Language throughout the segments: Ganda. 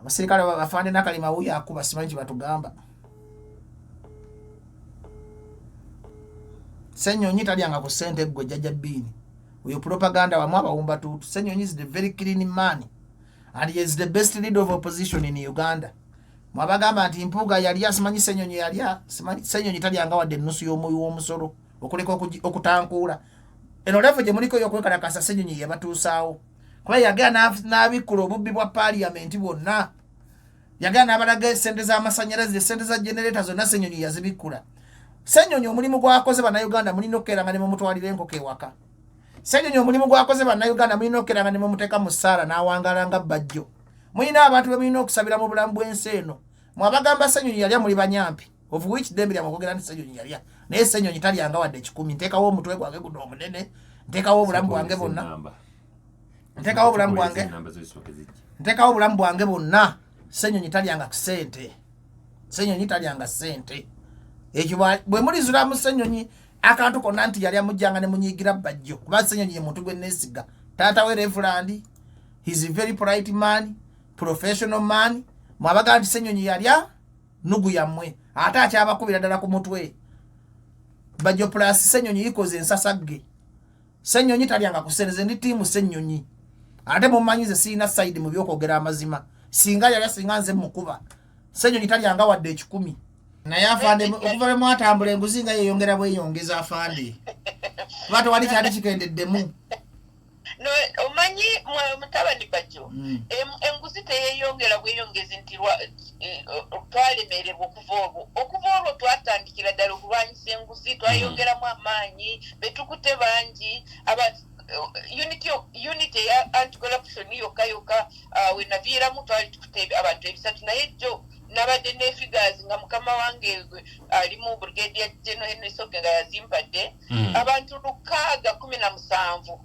Abasirikale bafande Nakalima wuyo akuba, simanyi kyebatugamba. Senyonyi talyanga ku ssente. Ggwe jjajja Biini, oyo propaganda wamu abawumba tuutu. Senyonyi is the very clean man and he is the best leader of opposition in Uganda. Mwabagamba nti Mpuuga yalya, simanyi Senyonyi yalya, simanyi Senyonyi talyanga wadde ennusu y'omuwi w'omusolo, okuleka okutankuula. Eno level gye muliko ey'okwekalakasa, Senyonyi yabatuusaawo, kuba yagenda n'abikkula obubbi bwa paaliyamenti bwonna, yagenda n'abalaga esente z'amasanyalaze, esente za genereta zonna Senyonyi yazibikkula. Senyonyi omulimu gwakoze, Bannayuganda mulina okukeeranga ne mumutwalira enkoko ewaka. Senyonyi omulimu gwakoze, Bannayuganda mulina okukeeranga ne mumuteeka mu ssaala n'awangaala nga Bajjo. Mulina abantu be mulina okusabira mu bulamu bw'ensi eno. Mwabagamba Senyonyi yalya, muli banyampi, of which ddembe lyammwe okwogera nti Senyonyi yalya, naye Senyonyi talyanga wadde 100. Nteekawo omutwe gwange guno omunene, nteekawo obulamu bwange bwonna, nteekawo obulamu bwange, nteekawo obulamu bwange bwonna, Senyonyi talyanga ssente. Senyonyi talyanga ssente. Ekyo bwe mulizulamu Senyonyi akantu konna nti yali amujjanga ne munyiigira Bajjo, kuba Senyonyi ye muntu gwe neesiga. Taata we reverend, he's a very polite man, professional man. Mwabaga nti Senyonyi yalya, nugu yammwe ate akyabakubira ddala ku mutwe. Bajjo plus Senyonyi yikoze ensasagge. Senyonyi talyanga ku ssente. Ze ndi team Senyonyi, ate mumanyi ze sirina side mu byokwogera amazima. Singa yalya, singa nze mukuba. Senyonyi talyanga wadde 100. Naye afande, okuva lwe mwatambula, enguzi nga yeyongera bweyongeza, afande, kuba tewali kyali kikendeddemu. No, omanyi mutabani Bajjo, enguzi teyeyongera bweyongezi nti twalemererwa okuva olwo. Okuva olwo twatandikira ddala okulwanyisa enguzi, twayongeramu amaanyi, betukute bangi. Unit eya anti-corruption yokka yokka, wenaviiramu twali tukute abantu 300, naye jjo nabadde ne figures nga mukama wange ali mu Brigadier General Henry Soke nga yazimpadde. Abantu 617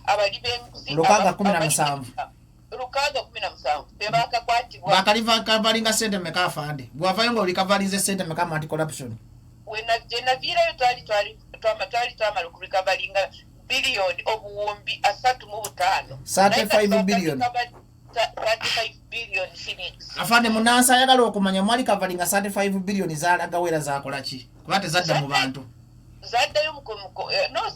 abali b'enguzi. 617. 617 bebakakwatibwa. Bakarecoveringa sente meka, afande? Bwavayo nga orecoverinze sente meka mu anti corruption? Gye naviirayo twali twamala okurecoveringa biliyoni obuwumbi 35. 35 billion. 35 billion shillings. Afande, munansi ayagala okumanya, mwarecoveringa 35 billion, zalagawo era zakola ki? Kuba tezadda mu bantu. Zaddayo no,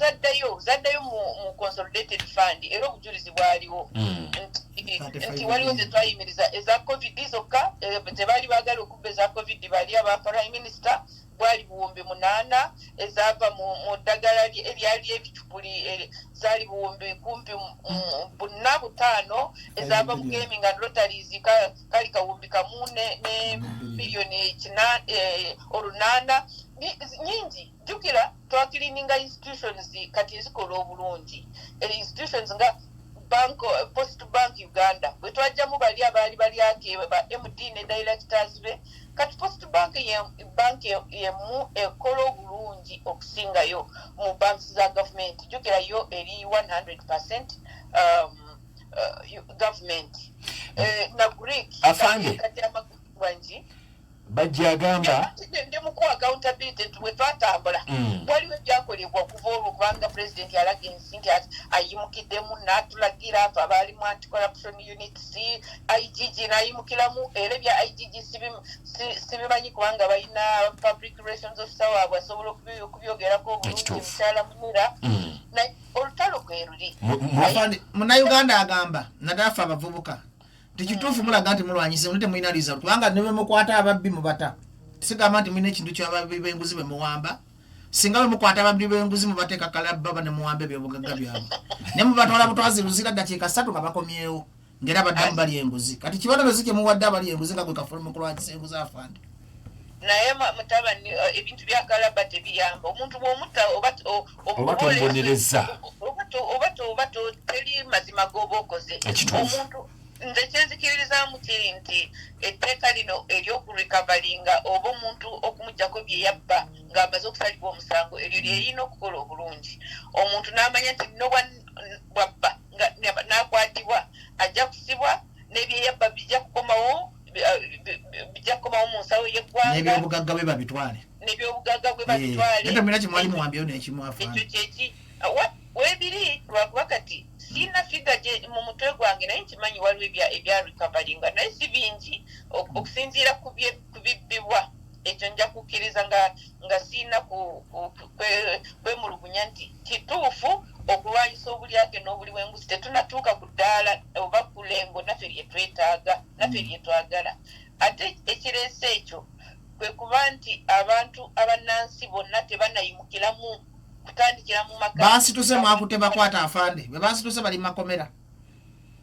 zaddayo mu consolidated fund, era obujulizi bwaliwo nti 35 nti waliwo billion. ze twayimiriza eza COVID zokka, tebaali baagala okubba eza COVID bali aba prime minister, bwali 8,000. Ezaava mu ddagala eryali ebicupuli, zaali buwumbi kumpi 4, 5. Ezaava mu billion. gaming and lotteries kali 1,000 ne miliyoni 800. Nyingi. Jjukira twacleaninga institutions, kati zikola obulungi. Institutions nga bank, Post Bank Uganda, bwe twajjamu bali abaali balyake ba MD ne directors be, kati Post Bank ye bank yemu ekola obulungi okusingayo mu banks za gavumenti. Jjukira yo eri 100% government. Na Greek. Afande. Kati wangi. Bajja agamba Ndi mukuwa accountability nti bwe twatambula, waliwo ebyakolebwa okuva olwo, kubanga president yalaga ensi nti ayimukiddemu n'atulagira afe abaalimu anti-corruption units, IGG n'ayimukiramu. Era ebya IGG sibimanyi kubanga balina public relations officer waabwe asobola okubyogerako obulungi. Ekituufu. Mukyala Munira. Naye olutalo kwe luli. Afande, Munnayuganda agamba, naddala ffe abavubuka, tikituufu mulaga nti mulwanyisa muli temulina result, kubanga ne bwe mukwata ababbi mubata. Sigamba nti mulina ekintu kyababbi b'enguzi bwe muwamba. Singa bwe mukwata ababbi b'enguzi mubateeka kalabba ba ne muwamba ebyobugagga byabwe ne mubatwala butwazi Luzira, ddakiika 3 nga bakomyewo ng'era baddamu bali enguzi. Kati kibonerezo kye muwadde abali enguzi nga gwe kafulu mu kulwanyisa enguzi, afande? Naye mutabani, ebintu bya kalaba tebiyamba. Omuntu bw'omutta Oba tomubonereza. Oba teri mazima g'oba okoze. Ekituufu. Omuntu, nze kyenzikiririzaamu kiri nti etteeka lino ery'okurecoveringa oba omuntu okumugjako bye yabba ng'amaze okusalibwa omusango, eryo lyerina okukola obulungi. Omuntu n'amanya nti no bwabba n'akwatibwa ajja kusibwa, n'ebyeyabba bijja kukomawo, bijja kukomawo mu nsawo y'eggwanga. N'ebyobugagga bwe babitwale. N'ebyobugagga bwe babitwale. Naye temulina kimwali muwambyeyo n'ekimu, afande? Ekyo kyeki webiri, lwakuba kati siina figure gye mu mutwe gwange, naye nkimanyi. waliwo ebya recoveringa, naye si bingi okusinziira ku bibbibwa. Ekyo nja kukkiriza nga siina kwemulugunya nti kituufu okulwanyisa obulyake n'obuli bw'enguzi tetunatuuka ku ddaala oba ku lengo naffe lye twetaaga, naffe lye twagala. Ate ekireese ekyo kwe kuba nti abantu abannansi bonna tebanayimukiramu kutandikira mu maka. Basituse mwakute bakwata afande bwe basituse bali makomera.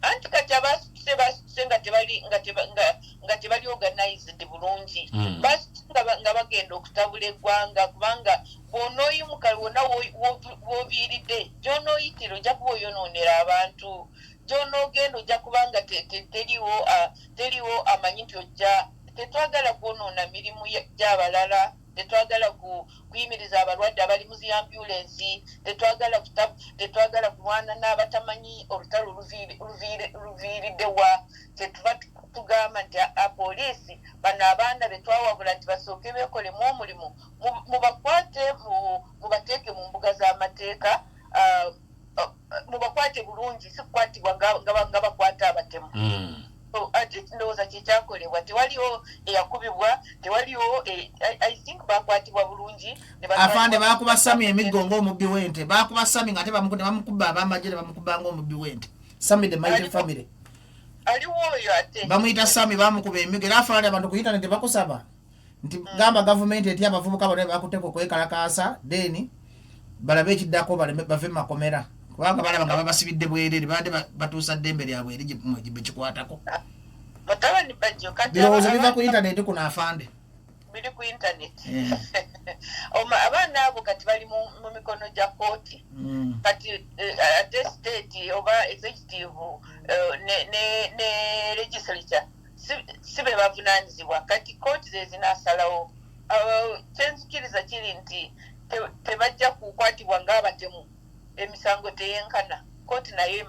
Anti kati abasituse basituse nga tebali nga tebali organized bulungi. Basituse nga bagenda okutabula eggwanga, kubanga bw'onooyimuka wonna w'oviiridde gy'onooyitira ojja kuba oyonoonera abantu, gy'onoogenda ojja kuba nga teriwo amanyi nti ojja. Tetwagala kwonoona mirimu gy'abalala, tetwagala kuyimiriza abalwadde abali mu zi ambulensi, tetwagala kulwana n'abatamanyi olutalo luviiridde wa. Kyetuva tugamba nti apoliisi bano abaana be twawabula nti basooke beekolemu omulimu, mubakwate, mubateeke mu mbuga z'amateeka, mubakwate bulungi, si kukwatibwa nga bakwata abatemu. Ate ndowooza kyekyakolebwa, tewaliwo eyakubibwa, tewaliwo, I think bakwatibwa bulungi. Afande, bakuba Sami emiggo ng'omubbi w'ente. Bakuba Sami nga ate bamukuba abamagye ne bamukuba ng'omubbi w'ente. Sami the Mighty Family. Aliwo oyo ate. Bamuyita Sami, bamukuba emiggo. Era afande, abantu ku internet bakusaba nti gamba gavumenti eti abavubuka bonna bakuteeka okwekalakaasa, then balabe ekiddako, bave mu makomera, kubanga balaba nga babasibidde bwerere, babadde batuusa ddembe lyabwe eri bekikwatako. Mutabani Bajjo, kati Birowoozo biva ku intaneti kuno, afande. Biri ku internet. Abaana abo kati bali mu mikono gya kooti. Kati ate state oba executive ne legislature si be bavunaanyizibwa, kati kooti ze zinaasalawo. Kyenzikiriza kiri nti tebajja kukwatibwa ng'abatemu, emisango teyenkana, kooti nayo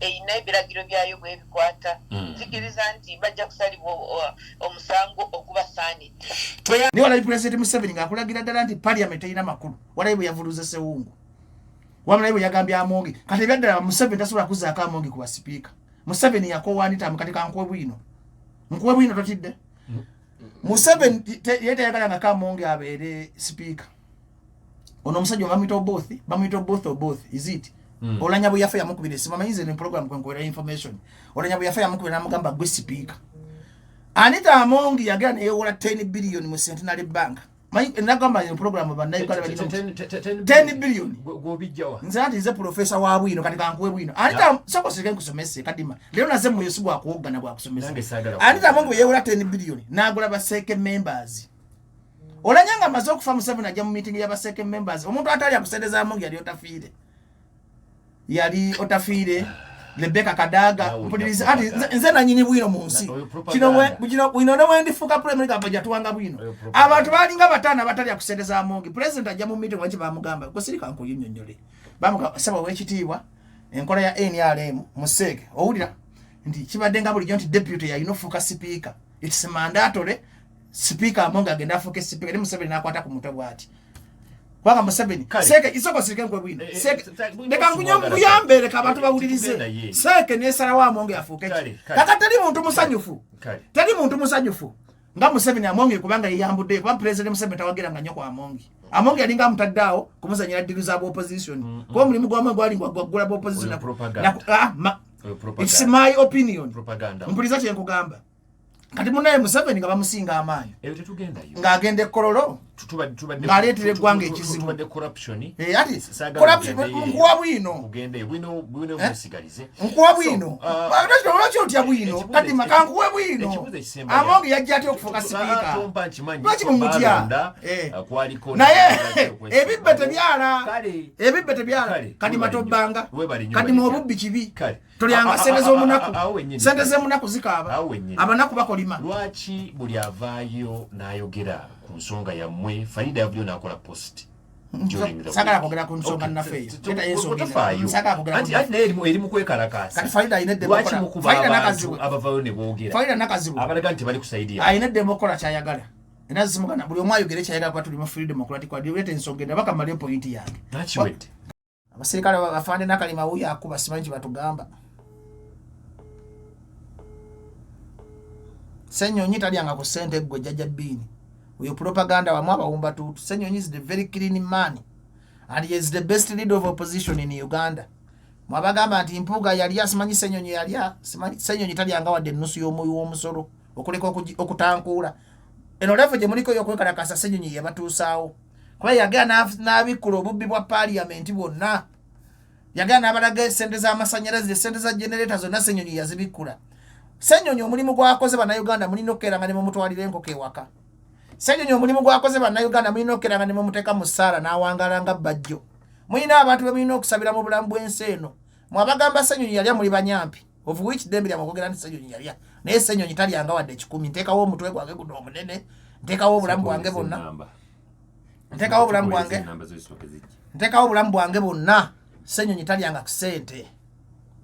eyina ebiragiro byayo bwebikwata. Nzikiriza nti bajja kusalibwa omusango ogubasaanidde. Naye walabi President Museveni ng'akulagira ddala nti parliament terina makulu. Walabi bwe yavuluze Sewungu, wamulabi bwe yagambye Amongi. Kati ebyaddala Museveni tasobola kuzaako Amongi ku basipiika. Museveni yakowanitamu. Kati kankuwe bwino, nkuwe bwino, totidde. Museveni ye tayagala nga Kamongi abeere sipiika. Ono omusajja bamuyita Oboth, bamuyita Oboth, Oboth is it? Olanya bwe yafa yamukubira esimu. Amanyi nze program kwenkolera information. Olanya bwe yafa yamukubira namugamba, "Gwe sipiika." Anita Amongi yagenda neyewola 10 billion mu Centenary Bank. Nagamba eno program bannayuganda balina 10 billion. Gwobijjawa? Nze anti nze profesa wa bwino. Kati kankuwe bwino. Anita, soko sirike nkusomese. Kadima leero naze mwoyo si gwakuwoggana, gwakusomesa. Nange saagala. Anita Amongi bwe yeewola 10 billion n'agula ba CEEC members, olanya nga amaze okufa, Museveni ajja mu meeting y'aba CEEC members. Omuntu atalya ku sente za Amongi yali Otafiire, yali Otafiire, Rebecca Kadaga. Nawe Mpuliriza. ojja Anti nze nanyini bwino mu nsi. Oyo propaganda. Kino bwino ne wendifuuka prime minister bajja tuwanga bwino. Oyo propaganda. Abantu balinga bataano abatalya ku sente za Amongi. President ajja mu meeting, waki bamugamba gwe sirika nkuyinyonnyole. Bamugamba, "Saba ow'ekitiibwa, enkola ya NRM mu CEEC, owulira nti kibadde nga bulijjo nti deputy yalina ofuuka sipiika, it's mandatory, sipiika Amongi agenda afuuke sipiika." Eri Museveni n'akwata ku mutwe bw'ati, kubanga Museveni Kale. CEEC isoko sirike nkwe bwino. CEEC leka simwagala. nkuyambe, leka abantu bawulirize. Tetugenda ye. CEEC nesalawo Amongi afuuke ki. Kale. Kaka teri muntu musanyufu, Kale. teri muntu musanyufu nga Museveni Amongi, kubanga yeyambudde, kuba President Museveni tawagiranga nnyo ku Amongi. Amongi yalinga amutadde awo kumuzanyira deal za opposition, kuba omulimu gwamu gwali gwaggula opposition. Oyo propaganda. Oyo propaganda. It's my opinion. Propaganda. Mpuliriza kyenkugamba. Kati munaye Museveni nga bamusinga amaanyi Eyo tetugendayo. ng'agenda ekkololo ng'aleetera eggwanga ekizibu. Tubadde corruption. Ati Saagala corruption kugendeyo. nkuwa bwino. Kugendeyo bwino bwino Eh? musigalize. Nkuwa bwino. So, Lwaki otya bwino? Kati makankuwe bwino. Ekibuuzo ekisembayo. Amongi yajja atya okufuuka sipiika? Tompa, nkimanyi. Lwaki mumutya? Balonda, kwaliko Naye n'abalala ebibbe tebyala. Kale. Ebibbe tebyala. Kale, Kati webale matobbanga. nnyo. Webale nnyo, Kati mu Bajja. obubbi kibi. Kale. Tolyanga sente z'omunaku. Awo wennyini. Sente z'omunaku zikaaba. Awo wennyini. Abanaku bakolima. Lwaki buli avaayo n'ayogera ku nsonga yammwe, Farida yavuddeyo n'akola post during the Saagala week. kwogera ku nsonga nnaffe eyo. Leta y'ensonga endala. Tofaayo. Saagala kwogera ku Anti naye eri mu kwekalakaasa. Kati Farida alina eddembe Lwaki okukola. mukuba Farida abantu Nakazibu. abavaayo ne boogera Farida Nakazibu abalaga nti bali ku side yaabwe? Alina eddembe okukola kyayagala, era zimugana buli omu ayogere kyayagala, kuba tuli mu free democratic world. Leeta ensonga endala, bakamalayo point yange. Nakiwedde. Abasirikale bafande Nakalima wuyo akuba, simanyi kye batugamba. Senyonyi talyanga ku ssente ggwe jjajja Bbiini. Oyo propaganda wamwe abawumba tuutu. Senyonyi is the very clean man and he is the best leader of opposition in Uganda. Mwabagamba nti Mpuuga yalya, simanyi Senyonyi yalya, simanyi Senyonyi talyanga wadde ennusu y'omuwi w'omusolo okuleka okutankuula. Eno level gye muliko ey'okwekalakaasa Senyonyi yabatuusaawo. Kuba yagenda n'abikkula obubbi bwa paaliyamenti bwonna. Yagenda n'abalaga esente z'amasannyalaze, esente za genereta zonna Senyonyi yazibikkula. Senyonyi omulimu gwakoze Bannayuganda mulina okukeeranga ne mumutwalira enkoko ewaka. Senyonyi omulimu gwakoze Bannayuganda mulina okukeeranga ne mumuteeka mu ssaala n'awangaala nga Bajjo. Mulina abantu be mulina okusabira mu bulamu bw'ensi eno. Mwe abagamba Senyonyi yalya muli banyampi. Of which ddembe lyammwe okwogera nti Senyonyi yalya. Naye Senyonyi talyanga wadde ekikumi. Nteekawo omutwe gwange guno omunene, nteekawo obulamu bwange bwonna. Nteekawo obulamu bwange. Nteekawo obulamu bwange bwonna. Senyonyi talyanga ku ssente.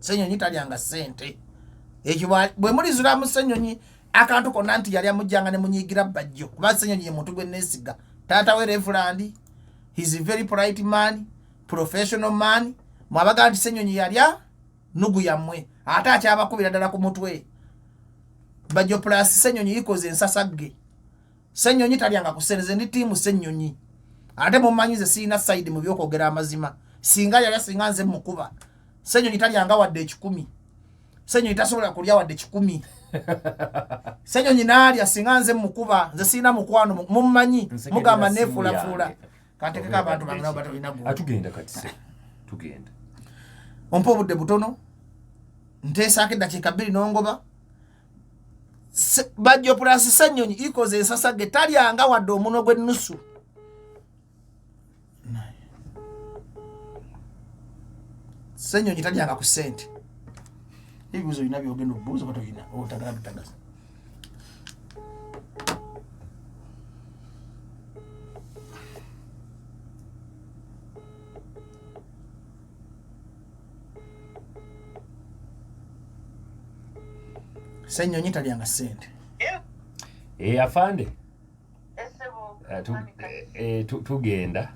Senyonyi talyanga ssente. Ekyo bwe mulizula mu Senyonyi akantu konna nti yali amujjanga ne munyiigira Bajjo, kuba Senyonyi ye muntu gwe neesiga. Taata we Reverend, he's a very polite man, professional man. Mwabaga nti Senyonyi yalya nugu yammwe, ate akyabakubira ddala ku mutwe. Bajjo plus Senyonyi yikoze ensasagge. Senyonyi talyanga ku ssente, nze ndi tiimu Senyonyi. Ate mumanyi nze sirina side mu by'okwogera amazima. Singa yalya singa nze mukuba. Senyonyi talyanga wadde ekikumi. Senyonyi tasobola kulya wadde kikumi. Senyonyi n'alya singa nze mukuba. Nze sirina mukwano, mummanyi mugamba neefuulafuula. Kantekeko abantu bange nabo batolina gwo. Atugenda kati se tugenda. Ompa obudde butono. Nteesaako eddakiika bbiri n'ongoba. Bajjo plus Senyonyi ikoze ensasage talyanga wadde omunwe gw'ennusu. Senyonyi talyanga ku ssente. Ebibuuzo olina by'ogenda okubuuza oba tolina otagala butagaza. Senyonyi talyanga ssente. Afande. Tugenda.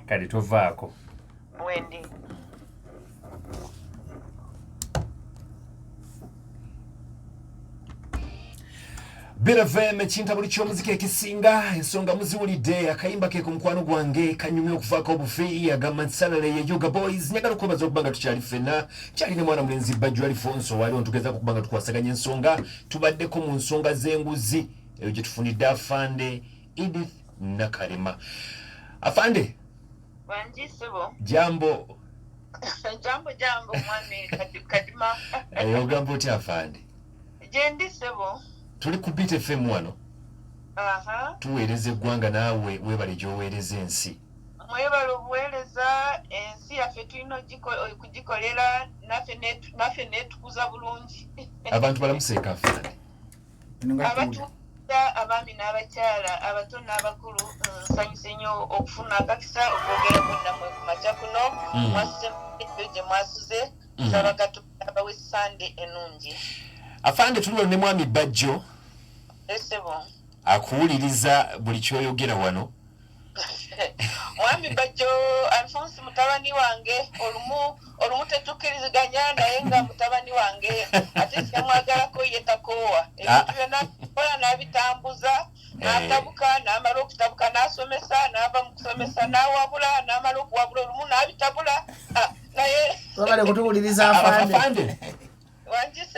Kale tovaako. Wendi. BFM ekintabuli ky'omuziki ekisinga ensonga muziwulidde akayimba ke ku mukwano gwange kanyumye okuvaako obufi agamba nti salale ye Yoga Boys. Njagala okwebaza okuba nga tukyali ffenna, kyali ne mwana mulenzi Bajjo Alfonso waliwo ntugezaako okuba nga tukwasaganya ensonga. Tubaddeko mu nsonga z'enguzi eyo gye tufunidde afande Edith Nakalema. Afande. Wangi ssebo. Jambo. Jambo jambo mwami Kadima. Ogamba otya afande? Gyendi ssebo. Tuli ku Beat FM wano. Tuweereza eggwanga naawe weebale gy'oweereza ensi. Mwebale obuweereza ensi yaffe tulina okugikolera naffe netukuza bulungi. Abantu balamuseeko afande. Abatuuza abaami n'abakyala abato n'abakulu, nsanyuse nnyo okufuna akakisa okwogerako nammwe ku makya kuno. Mwasuze eyo gye mwasuze, nsaba Katonda abawe Sande ennungi. Afande tuli wano ne mwami Bajjo. Essebo. Akuwuliriza buli ky'oyogera wano. Mwami Bajjo Alphonse mutabani wange, olumu tetukkiriziganya naye nga mutabani wange ate kyamwagalako ye takoowa. Ebintu byonna kola n'abitambuza, n'atabuka, n'amala okutabuka n'asomesa, n'ava mu kusomesa n'awabula, n'amala okuwabula olumu n'abitabula. Naye wabale kutuwuliriza afande.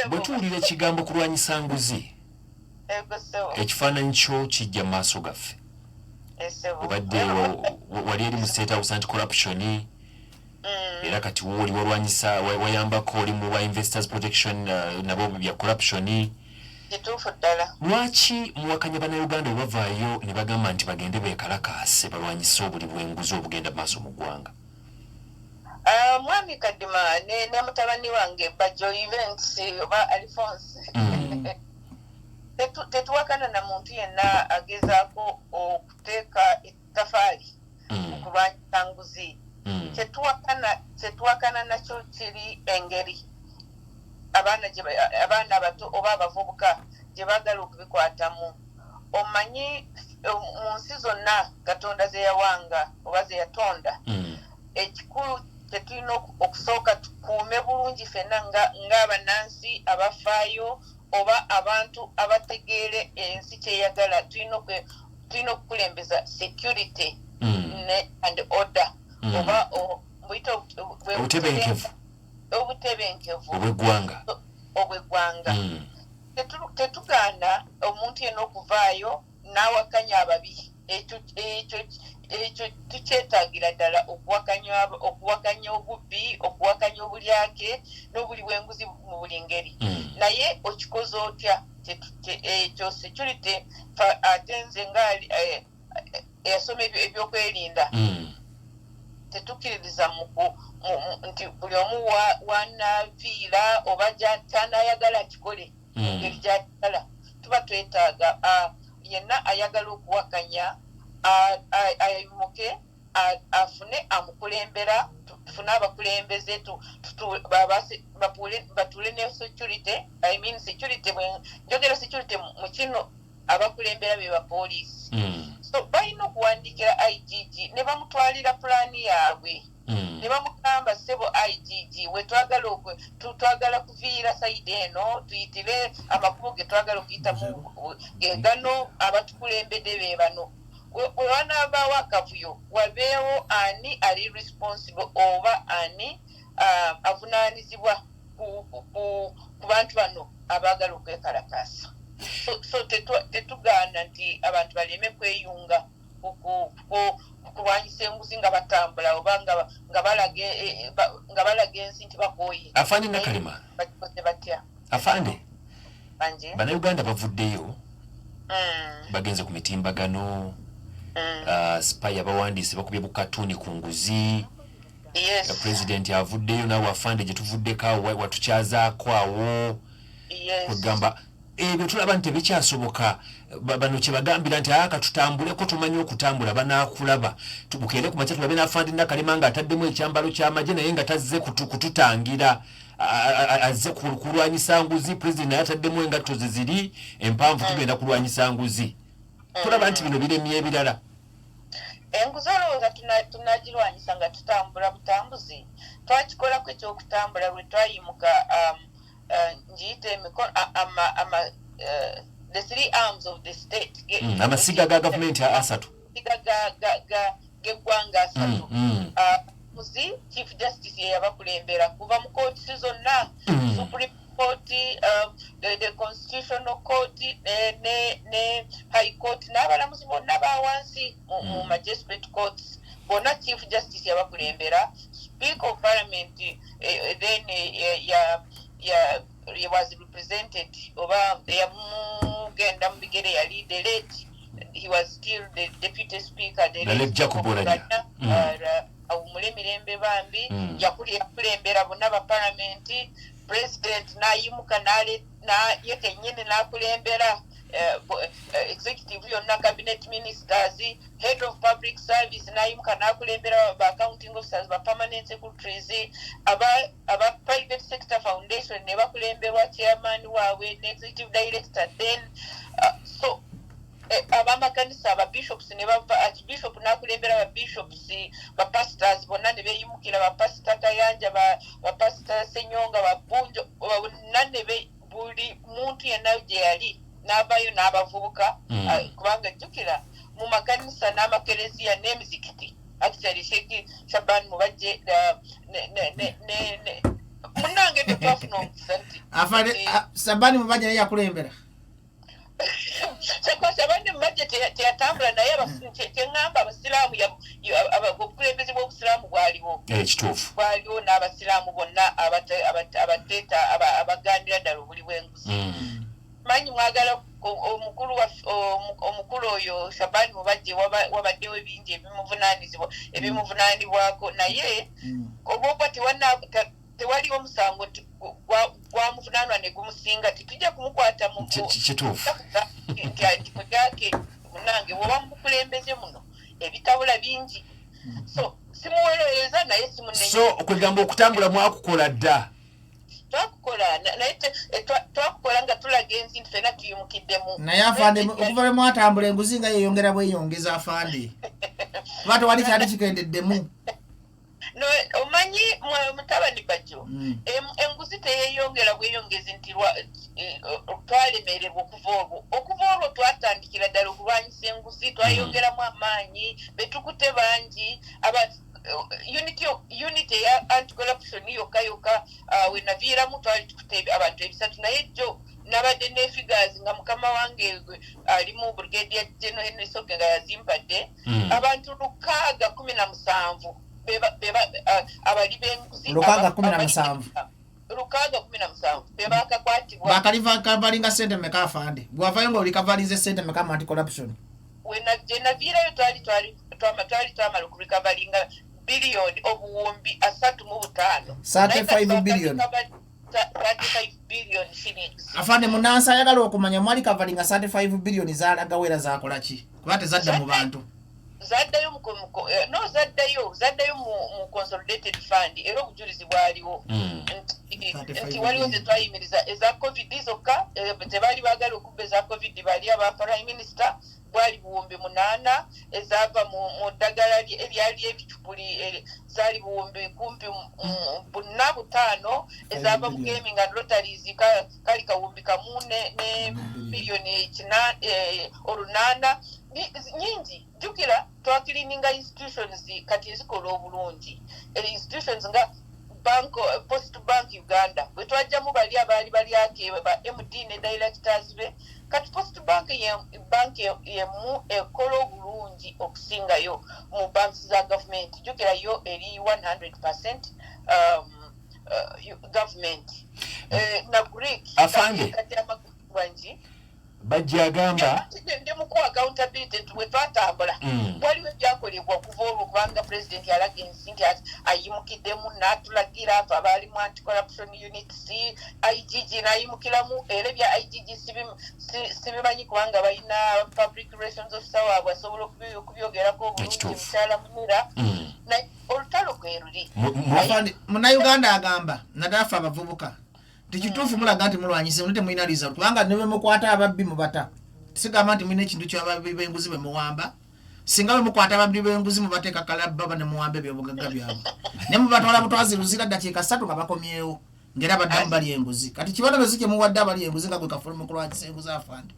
Bwe tuwulira ekigambo kulwanyisa nguzi, ekifaananyi kyo kijja mu maaso gaffe. Obadde wali eri mu State House Anti Corruption, era kati wooli walwanyisa wayambako oli mu ba Investors Protection, nabo bya corruption. Kituufu ddala. Lwaki muwakanya Bannayuganda bwe bavaayo ne bagamba nti bagende beekalakaase balwanyise obuli bw'enguzi obugenda maaso mu ggwanga? Mwami Kadima ne mutabani wange Bajjo Events oba Alphonse, tetuwakana na muntu yenna agezaako okuteeka ettafaali mu kulwanyisa nguzi. Kyetuwakana nakyo kiri engeri abaana abato oba abavubuka gye baagala okubikwatamu. Omanyi mu nsi zonna Katonda ze yawanga oba ze yatonda, ekikulu Tetulina okusooka tukuume bulungi fenna ng'abannansi abafaayo oba abantu abategeere ensi kyeyagala. Tulina okukulembeza security and order oba buyita obutebenkevu. Obutebenkevu obw'eggwanga. Obw'eggwanga. Tetugaana omuntu yenna okuvaayo n'awakanya ababi. Ekyo tukyetaagira ddala, okuwakanya obubbi, okuwakanya obulyake n'obuli bw'enguzi mu buli ngeri. Naye okikoze otya? Ekyo security, ate nze nga eyasoma ebyokwerinda, tetukkiririza nti buli omu wanaviira oba kyanayagala akikole ngeri gyayagala. Tuba twetaaga yenna ayagala okuwakanya ayimuke, afune amukulembera, tufune abakulembeze batuule ne security. I mean security, njogera security mu kino, abakulembera be bapoliisi. So balina okuwandiikira IGG ne bamutwalira pulaani yaabwe ne bamugamba, "Ssebo IGG, wetwagala twagala kuviira side eno, tuyitire amakubo ge twagala okuyitamu ge gano, abatukulembedde be bano." We wanaabaawo akavuyo, wabeewo ani ali responsible oba ani avunaanizibwa ku bantu bano abaagala okwekalakaasa. So tetugaana nti abantu baleme kweyunga kulwanyisa enguzi nga batambula oba nga balaga ensi nti bakooye. Afande Nakalema. Bakikoze batya? Afande, Bannayuganda bavuddeyo, bagenze ku mitimbagano, spy abawandiisi bakubye bukatuni ku nguzi. Pulezidenti avuddeyo, naawe afande gye tuvuddeko awo watukyazaako awo. Kwegamba ebyo tulaba nti tebikyasoboka. Bano kyebagambira nti aka tutambuleko, tumanyi okutambula banaakulaba, tubukeere ku makya tulabe n'afande Nakalema ng'ataddemu ekyambalo ky'amagye, naye nga tazze kututangira, azze kulwanyisa nguzi. Pulezidenti naye ataddemu engatto ze ziri empanvu, tugenda kulwanyisa nguzi. Tulaba nti bino biremye ebirala. Enguzi olowooza tunagirwanyisa nga tutambula butambuzi? Twakikolako ekyokutambula lwe twayimuka, ngiyite emikono ama the three arms of the state. Amasiga ga gavumenti asatu. Amasiga g'eggwanga asatu. Muzi Chief Justice ye yabakulembera kuva mu kooti zonna, Supreme Court, the Constitutional Court ne High Court, n'abalamuzi bonna bawansi mu magistrate courts bonna Chief Justice yabakulembera. Speaker of Parliament, then ya he was represented oba eyamugenda mu bigere yali the late, he was still the deputy speaker, the late Jacob Oulanyah. Awumule emirembe bambi. Yakulembera bonna ba palamenti. President n'ayimuka ye kennyini n'akulembera executive yonna, cabinet ministers, head of public service n'ayimuka n'akulembera ba accounting officers, ba permanent secretaries, aba private sector foundation ne bakulemberwa chairman waabwe ne executive director. Then so abamakanisa, ababishops ne bava, archbishop n'akulembera ababishops, bapastors bonna ne beeyimukira, bapasita Kayanja, bapasita Senyonga, babunjo bonna ne buli muntu yenna gye yali n'avaayo n'abavubuka. Kubanga jjukira mu makanisa n'amakereziya n'emizikiti, actually Sheikh Shaban Mubajje munange tetwafuna omukisa nti Afande Sabani Mubajje naye yakulembera. Shabani Mubajje teyatambula, naye kyeŋŋamba abasiraamu, obukulembeze bw'obusiraamu bwaliwo. Ekituufu. Bwaliwo n'abasiraamu bonna abateeta abagandira ddala obuli bw'enguzi. Manyi mwagala omukulu oyo Shabani Mubajje, wabaddewo ebingi ebimuvunaanizibwa, ebimuvunaanibwako, naye olwokuba tewaliwo omusango nti gwamuvunaanwa ne gumusinga, tetujja kumukwata mu Kituufu. nti ati munange bw'oba mubukulembeze muno ebitabula bingi, so simuweereza naye simunenya. So okwegamba okutambula mwakukola dda. Twakukola, naye twakukola nga tulaga ensi nti fena tuyimukiddemu. Naye afande, okuva lwe mwatambula enguzi nga yeyongera bweyongeza, afande, kuba tewali kyali kikendeddemu. No, omanyi Mutabani Bajjo, enguzi teyeyongera bweyongezi nti twalemererwa okuva olwo. Okuva olwo twatandikira ddala okulwanyisa enguzi, twayongeramu amaanyi, betukute bangi. Unit eya anti-corruption yokka yokka, wenaviiramu twali tukute abantu 300, naye jjo nabadde ne figures nga mukama wange ali mu Brigadier General Henry Soke nga yazimpadde, abantu 617 abali b'enguzi. 617. 617 bebakakwatibwa. Bakabalinga sente meka, afande? Bwavayo nga olikavalinze sente meka mu anti corruption? Gyenaviirayo twali twamala okurecoveringa biliyoni 35,000. 35 billion. 35 billion shillings. Afande, munansi ayagala okumanya, mwali kavalinga 35 billion, zalagawo era zakola ki? Kuba tezadda mu bantu. Zaddayo no, zaddayo mu consolidated fund, era obujulizi bwaliwo nti waliwo zetwayimiriza eza COVID zokka, tebaali baagala okubba eza COVID bali aba prime minister, bwali 8,000. Ezaava mu ddagala eryali ebicupuli zaali buwumbi kumpi 4, 5. Ezaava mu gaming and lotteries kali 1,000 ne miliyoni 800. Nyingi. Jjukira twacleaninga institutions, kati ezikola obulungi. Institutions nga bank, Post Bank Uganda, bwe twajjamu bali abaali balyake ba MD ne directors be, kati Post Bank bank yemu ekola obulungi okusingayo mu banks za gavumenti. Jjukira yo eri 100% government, na Greek. Afande. Kati amagwangi Bajja agamba ndi muku accountability nti bwe twatambula, waliwo ebyakolebwa okuva olwo, kubanga president yalaga ensi nti ayimukiddemu n'atulagira afe abaalimu anti corruption units, IGG n'ayimukiramu. Era ebya IGG sibimanyi kubanga balina public relations officer waabwe asobola okubyogerako obulungi, mukyala Munira. Olutalo kwe luli. Munnayuganda agamba, naddala ffe abavubuka, tikituufu mulaga nti mulwanyise muli temulina result, kubanga ne bwemukwata ababbi mubata. Sigamba nti mulina ekintu kyababbi b'enguzi bwe muwamba. Singa bwe mukwata ababbi b'enguzi mubateeka kalabba ba ne muwamba ebyobugagga byabwe ne mubatwala butwazi Luzira, ddakiika 3 nga bakomyewo ngera baddamu bali enguzi. Kati kibonerezo kye muwadde abali enguzi nga gwe kafulu mu kulwanyisa enguzi, afande?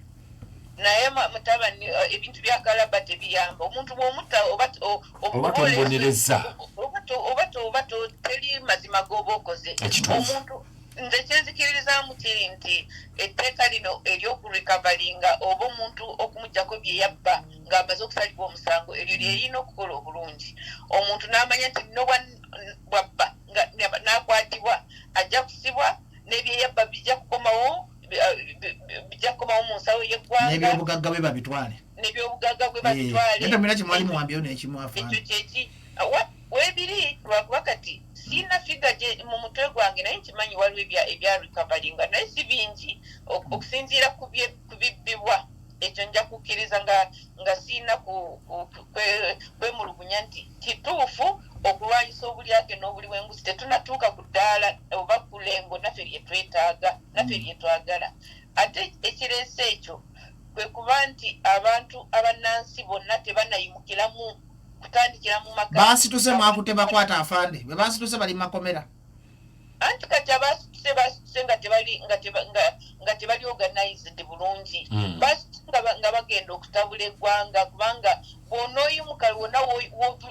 Naye mutabani, ebintu bya kalaba tebiyamba. Omuntu bw'omutta oba tomubonereza. Oba teri mazima g'oba okoze. Omuntu, nze kyenzikiririzaamu kiri nti etteeka lino ery'okurecoveringa oba omuntu okumugjako bye yabba ng'amaze okusalibwa omusango, eryo lyerina okukola obulungi. Omuntu n'amanya nti no bwabba n'akwatibwa ajja kusibwa, n'ebyeyabba bijja kukomawo, bijja kukomawo mu nsawo y'eggwanga. N'ebyobugagga bwe babitwale. N'ebyobugagga bwe babitwale. Naye temulina kimwali muwambyeyo n'ekimu, afande? Ekyo kyeki webiri, lwakuba kati siina figure gye mu mutwe gwange, naye nkimanyi waliwo ebya recoveringa, naye si bingi okusinziira ku bibbibwa. Ekyo nja kukkiriza nga siina kwemulugunya nti kituufu okulwanyisa obulyake n'obuli bw'enguzi tetunatuuka ku ddaala oba ku lengo naffe lyetwetaaga, naffe lyetwagala. Ate ekireese ekyo kwe kuba nti abantu abannansi bonna tebanayimukiramu kutandikira mu maka. Basituse, mwakute bakwata, afande. Bwe basituse bali makomera. Anti kati abasituse basituse nga tebali nga tebali organized bulungi. Basituse nga bagenda okutabula eggwanga, kubanga bw'onooyimuka wonna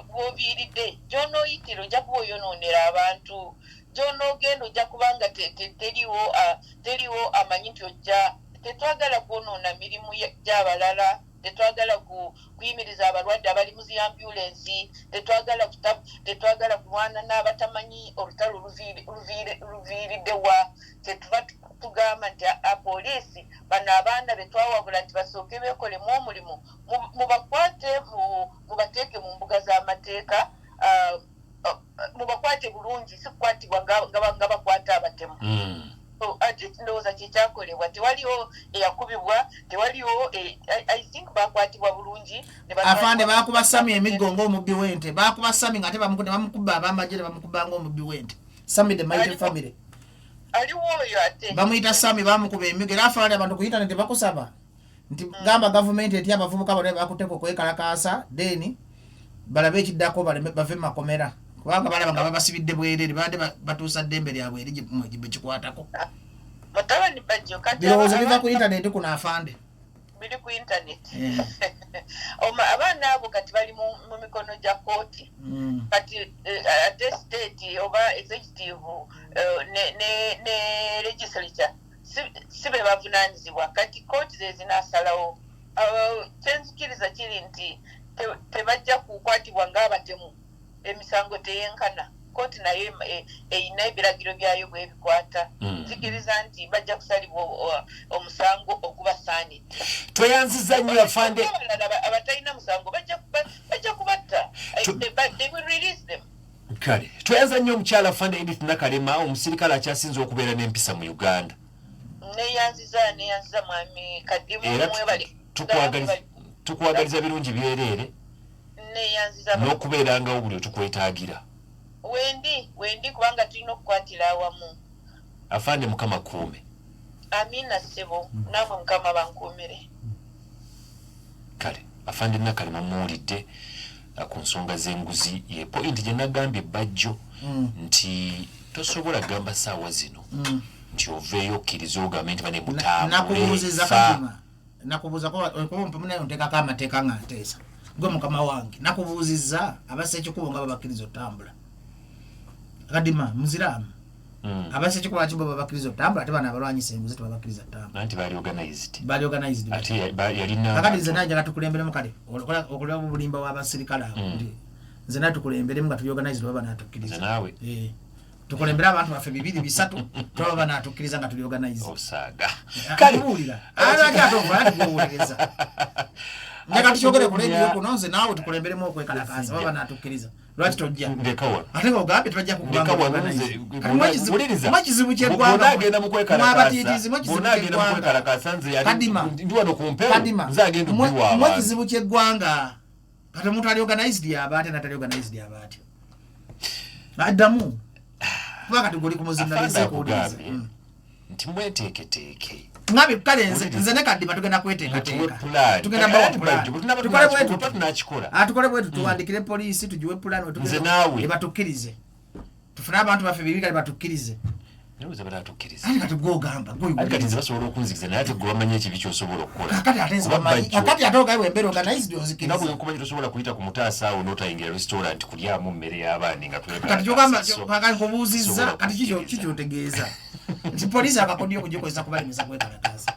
w'oviiridde, gy'onooyitira ojja kuba oyonoonera abantu. Gy'onoogenda ojja kuba nga teriwo amanyi nti ojja. Tetwagala kwonoona mirimu gy'abalala, tetwagala kuyimiriza abalwadde abali mu zi ambulensi, tetwagala kulwana n'abatamanyi olutalo luviiridde wa. Kyetuva tugamba nti apoliisi bano abaana betwawabula nti basooke beekolemu omulimu, mubakwate, mubateeke mu mbuga z'amateeka, mubakwate bulungi, si kukwatibwa nga bakwata abatemu. Ate ndowooza kyekyakolebwa, tewaliwo eyakubibwa, tewaliwo, I think bakwatibwa bulungi. Afande, bakuba Sami emiggo ng'omubbi w'ente. Bakuba Sami nga ate bamukuba abamagye ne bamukuba ng'omubbi w'ente. Sami the Mighty Family. Aliwo oyo ate? Bamuyita Sami, bamukuba emiggo. Era afande, abantu ku internet bakusaba nti gamba gavumenti eti abavubuka bonna bakuteeka okwekalakaasa, then balabe ekiddako, bave mu makomera. Kubanga balaba nga babasibidde bwerere, babadde batuusa ddembe lyabwe eri gye kikwatako. Mutabani Bajjo, kati Birowoozo biva ku intaneti kuno, afande. Biri ku internet. Eh. Abaana abo kati bali mu mikono gya kooti. Kati ate state oba executive ne legislature si be bavunaanyizibwa. Kati kooti ze zinasalawo. Kyenzikiriza kiri nti tebajja kukwatibwa ng'abatemu. Emisango teyenkana. Kooti nayo eyina ebiragiro byayo bwebikwata. Nzikiriza nti bajja kusalibwa omusango ogubasaanidde. Tweyanziza nnyo, afande. Abalala abatalina musango bajja kubatta. They will release them. Kale tweyanza nnyo omukyala afande Edith Nakalema, omusirikale akyasinza okubeera n'empisa mu Uganda. Neyanziza, neyanziza mwami Kadimu. Era Mwebale. Tukwagaliza birungi byereere Neyanziza. n'okubeerangawo buli otukwetaagira. Wendi, wendi, kubanga tulina okukwatira awamu. Afande, Mukama kuume. Amiina ssebo, namwe Mukama bankuumire. Kale afande Nakalema muwulidde ku nsonga z'enguzi. Ye point gye nagambye Bajjo nti tosobola gamba saawa zino nti oveeyo okkiriza ogambe nti bane Nakubuuziza. mutambule. Kadima, nakubuuza kuba nayo nteekako amateeka nga nteesa gwe mukama wange. Nakubuuzizza, abassa ekikubo nga babakkiriza otambula? Kadima, muziraamu. Abassa ekikubo lwaki bo babakkiriza otambula, ate bano abalwanyisa enguzi tebabakkiriza ttambula? Anti bali organized. Bali organized. Ate yalina Kakati nze naye njagala tukulemberemu. Kale okulaba obulimba w'abasirikale abo, nti nze naye tukulemberemu nga tuli organized, baba natukkiriza. Nze naawe. Eh. Tukulembere abantu baffe bibiri bisatu, tulaba banatukkiriza nga tuli organized. Osaaga. Kale buulira, lwaki ate ova ati gwowuliriza? Njagala tukyogere ku lediyo kuno, nze naawe tukulemberemu okwekalakaasa, baba natukkiriza. Lwaki tojja? Ndeka wano. Ate nga ogambye tebajja. Ndeka wano nze. Wuliriza. Kizibu Bw'ona agenda mu kyeggwangamwabatiitizi. kwekalakaasa, bw'ona agenda mu kwekalakaasa, nze Kadima. ndi wano ku mpewo. Kadima, Nze agenda mwe okubiwa mwe abantu. Kizibu kyeggwanga kati omuntu ali organized yaba atya, natali organized yaba atya? Addamu, kuba kati goli ku muzimu. Afande Nalese kuwuliriza. akugambye nti mweteeketeeke. Ngabi kale nze Wuliriza. nze ne Kadima tugenda Mutuwe kweteekateeka. pulaani. Tugenda bawa Kati pulaani. Bajjo, bwe tunaba Tukole bwe tuba tuti. tunakikola. Ah, tukole bwe tuti, tuwandikire poliisi, tugiwe pulaani. Nze naawe. Ebatukkirize tufune abantu baffe bibi, kale batukkirize. Ndowooza banaatukkiriza. Ate kati gwogamba. Ate kati nze basobola okunzikiriza, naye ate gwe bamanyi ekibi kyosobola okukola. Kakati ate nze Kuba bamanyi. Bajjo, Kakati ate ogaye bwembeera organized, nga onzikiriza. bwe nkumanyi, tosobola kuyita ku mutaasa awo n'otayingira restaurant kulyamu mmere y'abaani nga Kati kyogamba twekalakaasa. So, kakati nkubuuzizza. sobola Kati kikyo kukkiriza. kikyotegeeza nti poliisi akakodyo okugikozesa kubalemesa kwekalakaasa?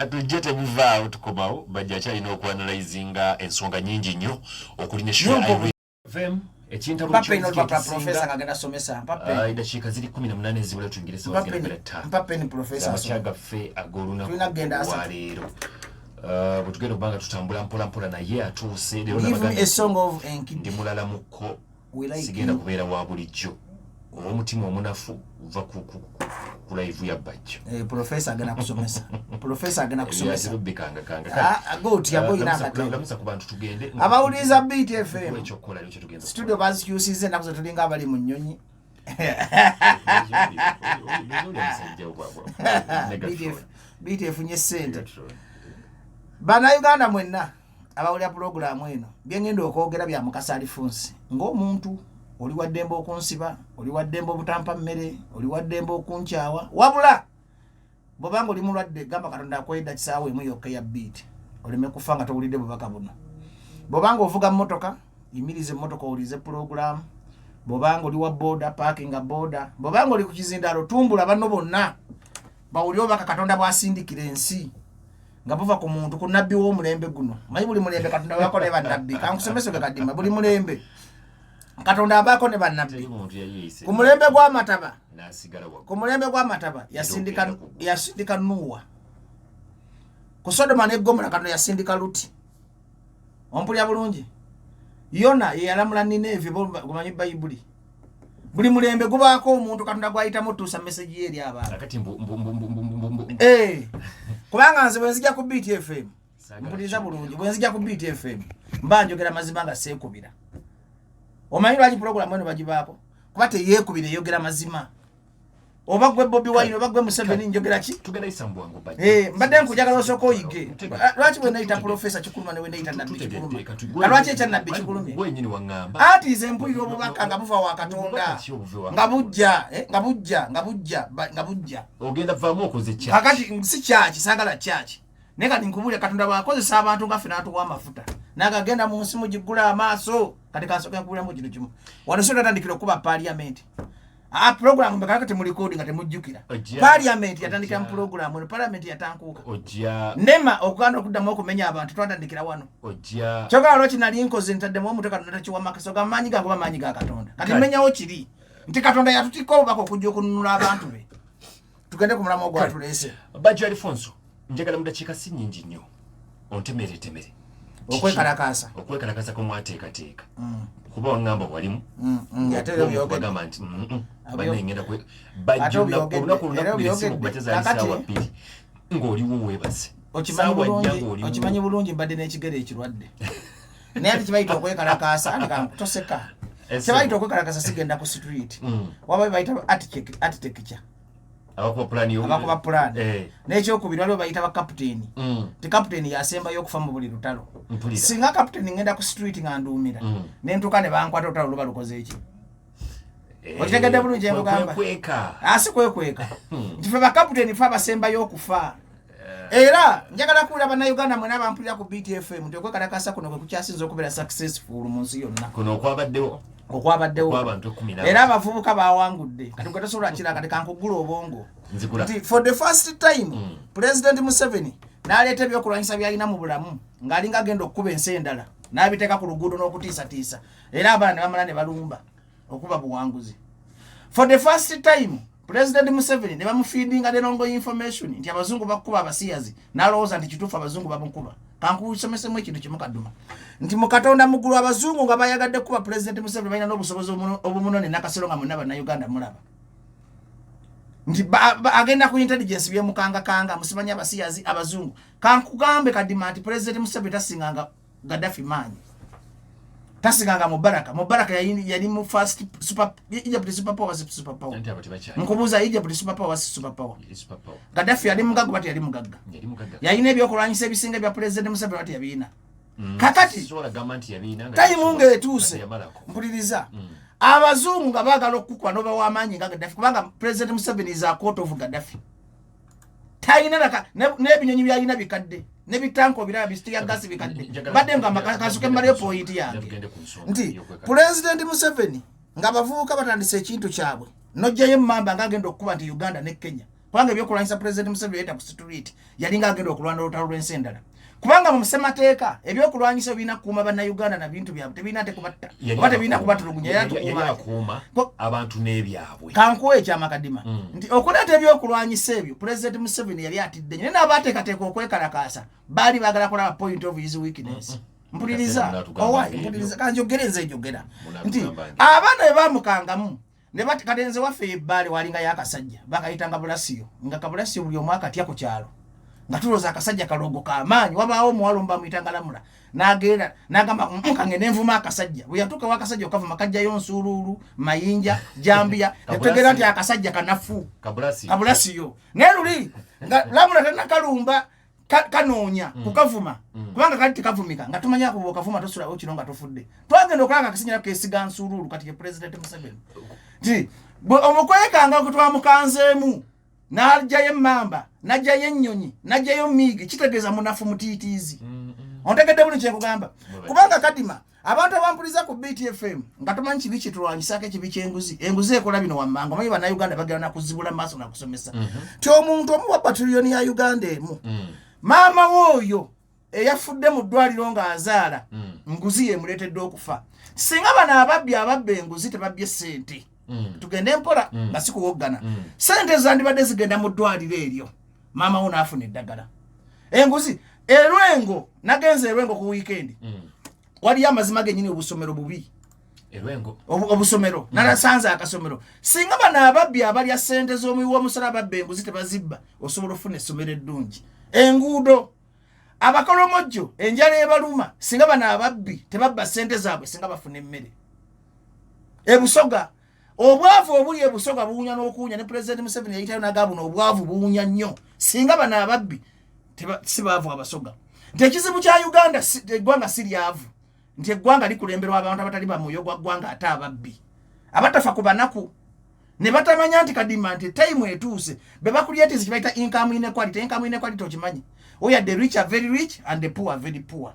Tujje temuvaawo, tukomawo. Bajja akyalina okuanalyzinga ensonga nyingi nnyo okuli ne Nyombo. FM ekintabuli. Mpa peni olupapula, profesa ng'agenda somesa. Mpa peni. Eddakiika ziri 18 ezibula tuyingire Mpa sawa zigenda peni. beera 5 Mpa peni, profesa. amakya Asoma. gaffe ag'olunaku Tulina kugenda 30. olwaleero. Bwe tugenda okuba nga tutambula mpola mpola, naye atuuse leero. Give me Nabagambye a song of Enkidi. ndi mulala mukko. We like Sigenda you. kubeera wa bulijjo ow'omutima omunafu uva ku live ya Bajjo. Eh, profesa agenda kusomesa, profesa agenda kusomesa. Ebyatiro. Ah, go otya, go oyina akatebe. Lamusa ku bantu tugende. Abawuliriza Beat FM, Ekyokukola leero kyetugenda. Studio bazikyusiza ennaku ze, tulinga abali mu nnyonyi. Beat efunye ssente. Bannayuganda mwenna abawulira pulogulaamu eno, byengenda okwogera bya Mukasa Alifunsi ng'omuntu. Oli waddembe okunsiba, oli waddembe obutampa mmere, oli waddembe okunkyawa. Wabula bwobanga oli mulwadde, gamba Katonda akweda kisaawa emu yokka eya Beat, oleme kufa nga towulidde bubaka buno. Bwobanga ovuga mmotoka, yimiriza emmotoka owulize pulogulaamu. Bwobanga oli wa boda, parkinga boda. Bwobanga oli ku kizindaalo, tumbula banno bonna bawulire obubaka Katonda bwasindikira ensi nga buva ku muntu, ku nabbi w'omulembe guno. Manyi buli mulembe Katonda abaako ne bannabbi. Kankusomese ge, Kadima, buli mulembe Katonda abaako ne bannabbi. Ku mulembe gw'amataba, ku mulembe gw'amataba yasindika Nuwa. Ku Sodoma ne Gomora, Katonda yasindika Luti. Ompulya bulungi? Yona ye yalamula Nineeve. Gumanyi Bayibuli, buli mulembe gubaako omuntu Katonda gwayitamu otuusa message ye eri abantu. Akati mbu mbu mbu mbu mbu mbu mbu. Eh, kubanga nze bwe nzija ku Beat FM, Saagala mpuliriza kyogera. bulungi, bwe nzija ku Beat FM mba njogera mazima nga seekubira. Omanyi lwaki pulogulamu eno bagibaako? Kuba teyeekubira, eyogera mazima. Oba gwe Bobi Wine, oba gwe Museveni, njogera ki? Eh, mbadde nkujagala osooka oyige lwaki bwe nayita profesa kikuluma ne bwe nayita nabbi kikuluma. Lwaki ekya nabbi kikulumye? Ati nze mpulira obubaka nga buva wa Katonda, nga bujja, eh, nga bujja, nga bujja, nga bujja. Ogenda vaamu okoze kyaki? Kakati si kyaki, saagala kyaki, naye kati nkubuulira, Katonda bw'akozesa abantu nga ffe n'atuwa amafuta nagagenda mu nsi mugiggula amaaso. Kati kansooke nkubuuliramu kintu kimu wano. So natandikira okuba parliament. Ah, program mbekaka temulikodi nga temujjukira. Parliament yatandikira mu program eno, parliament yatankuuka nema okuganda okuddamu okumenya abantu. Twatandikira wano. Kyokka lwaki nali nkoze ntaddemu omutwe Katonda takiwa makaso ga maanyi gange oba maanyi ga Katonda. Kati menyawo kiri nti Katonda yatutikka obubaka okujja okununula abantu be. Tugende ku mulamu ogwatuleese. Bajjo Alifonso, njagala mu dakiika si nnyingi nnyo ontemeretemere okwekalakaasa. Okwekalakaasa kwemwateekateeka, kuba waŋŋamba walimu Ate era obyogedde. Bagamba nti bannaye ngenda Bajjo olunaku olunakubira essimu kumakya zaali 2:00 ng'oliwo weebase. Okimanyi 4:00 bulungi. Ng'oliwo. Okimanyi bulungi, mbadde n'ekigere ekirwadde, naye ate kibayita okwekalakaasa ati toseka. Kyebayita okwekalakaasa sigenda ku street. Waba bayita architecture. Abakuba pulaani Abakuba pulaani. N'ekyokubiri, waliwo bayita bakapiteeni, ti kapiteeni yasembayo okufa mu buli lutalo. Singa kapiteeni ngenda ku street nga nduumira, nentuuka ne bankwata, olutalo luba lukoze eki? Okitegedde bulungi kye nkugamba? Kwekweka. Asi kwekweka nti fe bakapiteeni fe abasembayo okufa. Era njagala kuwulira Bannayuganda mwena bampulira ku BTFM nti okwekalakasa kuno kwe kukyasinza okubeera successful mu nsi yonna. Kuno okwabaddewo. Okwabaddewo. Okw'abantu 13. Era abavubuka bawangudde. Kati gwe tosobola kira, kati kankugula obwongo. Nzigula. Nti for the first time, President Museveni n'aleeta ebyokulwanyisa byalina mu bulamu ng'alinga agenda okukuba ensi endala, n'abiteeka ku luguudo n'okutiisatiisa, era abaana ne bamala ne balumba okuba buwanguzi. For the first time, President Museveni ne bamufeedinga the wrong information nti abazungu bakuba abasiyazi, n'alowooza nti kituufu abazungu bamukuba. Kankusomesemu ekintu kimu, Kaduma, nti mu Katonda muggulu, abazungu nga bayagadde kuba President Museveni balina n'obusobozi obumunone Nakasero, nga mwonna Bannayuganda mulaba nti agenda ku intelligence byemukangakanga musimanyi abasiyazi abazungu. Kankugambe, Kadima, nti President Museveni tasinganga Gaddafi maanyi, tasinganga Mubaraka. Mubaraka yali mu first super Egypt, super power, si super power? Anti abo tebakyali. Nkubuuza, Egypt super power, si super power? Yali super power. Gaddafi yali mugagga bati yali mugagga? Yali mugagga. Yalina ebyokulwanyisa ebisinga ebya President Museveni bati yabirina? Kakati Sisobola gamba nti yabiina nga tayimu ng'etuuse, nga teyamalako. Mpuliriza, abazungu nga baagala okukuba nobawa amaanyi nga Gaddafi, kubanga President Museveni is a court of Gaddafi. Talina n'ebinyonyi byalina bikadde, n'ebitanka obiraba bisitiya gasi bikadde. Mbadde nga kasuke mmaleyo point yange. Tugende ku nsonga Nti y'okwekalakaasa. President Museveni ng'abavubuka batandise ekintu kyabwe, nojjayo emmamba ng'agenda okukuba nti Uganda ne Kenya, kubanga ebyokulwanyisa President Museveni yayita ku street yalinga agenda okulwana olutalo lw'ensi endala, kubanga mu ssemateeka ebyokulwanyisa birina kukuuma Bannayuganda na bintu byabwe, tebirina ate kubatta Yali oba tebirina akuuma. kubatulugunya. Yali Yali atukuuma. akuuma abantu n'ebyabwe. Kankuwa ekyamakadima nti okuleeta ebyokulwanyisa ebyo, President Museveni yali atidde nnyo, naye n'abaateekateeka okwekalakaasa baali baagala kulaba point of his weakness. Mpuliriza. Kaseera munaatugamba Owa ng'ebyo. mpuliriza, kanjogere nze njogera nti Munaatugamba ng'ebyo. abaana bwe bamukangamu ne bati katenze waffe ebbaale walingayo akasajja bakayitanga Bulasiyo, nga Kabulasiyo buli omu akatya ku kyalo, nga tulowooza akasajja kalogo kamaanyi. Wabaawo omuwala omu bamuyitanga Lamula, n'agenda n'agamba, kange nenvuma akasajja." Bwe yatuuka wakasajja okavuma, kajjayo nsuuluulu, mayinja, jambiya, netutegeera nti akasajja kanafu. Kabulasi. Kabulasiyo. Naye luli nga Lamula tanakalumba, kanoonya kukavuma, kubanga kali tekavumika, nga tumanya kuba okavuma tosulawo kino nga tofudde. Twagenda okulaba nga akasinyira kesiga nsuuluulu. Kati ye President Museveni nti bwe omukwekanga kwe twamukanzeemu, n'ajjayo emmamba, n'ajjayo ennyonyi, n'ajjayo miigi, kitegeeza munafu mutiitiizi. Ontegedde buli kyenkugamba? Kubanga Kadima, abantu abampuliza ku BTFM, nga tomanyi kibi kyetulwanyisako, ekibi kyenguzi. Enguzi ekola bino wammanga. Omanyi Bannayuganda bagenda nakuzibula maaso nakusomesa ti omuntu omu wabba tuliyoni ya Uganda emu, maama we oyo eyafudde mu ddwaliro ng'azaala, nguzi yemuleetedde okufa. Singa bano ababbi ababba enguzi tebabbye ssente, tugende mpola nga si kuwoggana, sente zandibadde zigenda mu ddwaliro eryo, maama wo n'afuna eddagala. Enguzi erwengo, nagenze Erwengo ku wiikendi, waliyo amazima genyini, obusomero bubi. Erwengo. Obusomero nalasanze akasomero. Singa bano ababbi abalya sente z'omuwi w'omusolo ababba enguzi tebazibba, osobola okufuna essomero eddungi. Enguudo, abakolomojjo enjala ebaluma, singa bano ababbi tebabba sente zaabwe, singa bafuna emmere. Ebusoga Obwavu obuli ebusoga buwunya n'okuwunya, ne Pulezidenti Museveni yayitayo nagaa buno obwavu buwunya nnyo. Singa bano ababbi si baavu Abasoga. Nti ekizibu kya Uganda, eggwanga si lyavu, nti eggwanga likulemberwa abantu abatali bamwoyo gwa ggwanga, ate ababbi abatafa ku banaku ne batamanya nti kadima nti time etuuse be bakulyetizi kibayita income inequality. Income inequality okimanyi? Where the rich are very rich and the poor are very poor.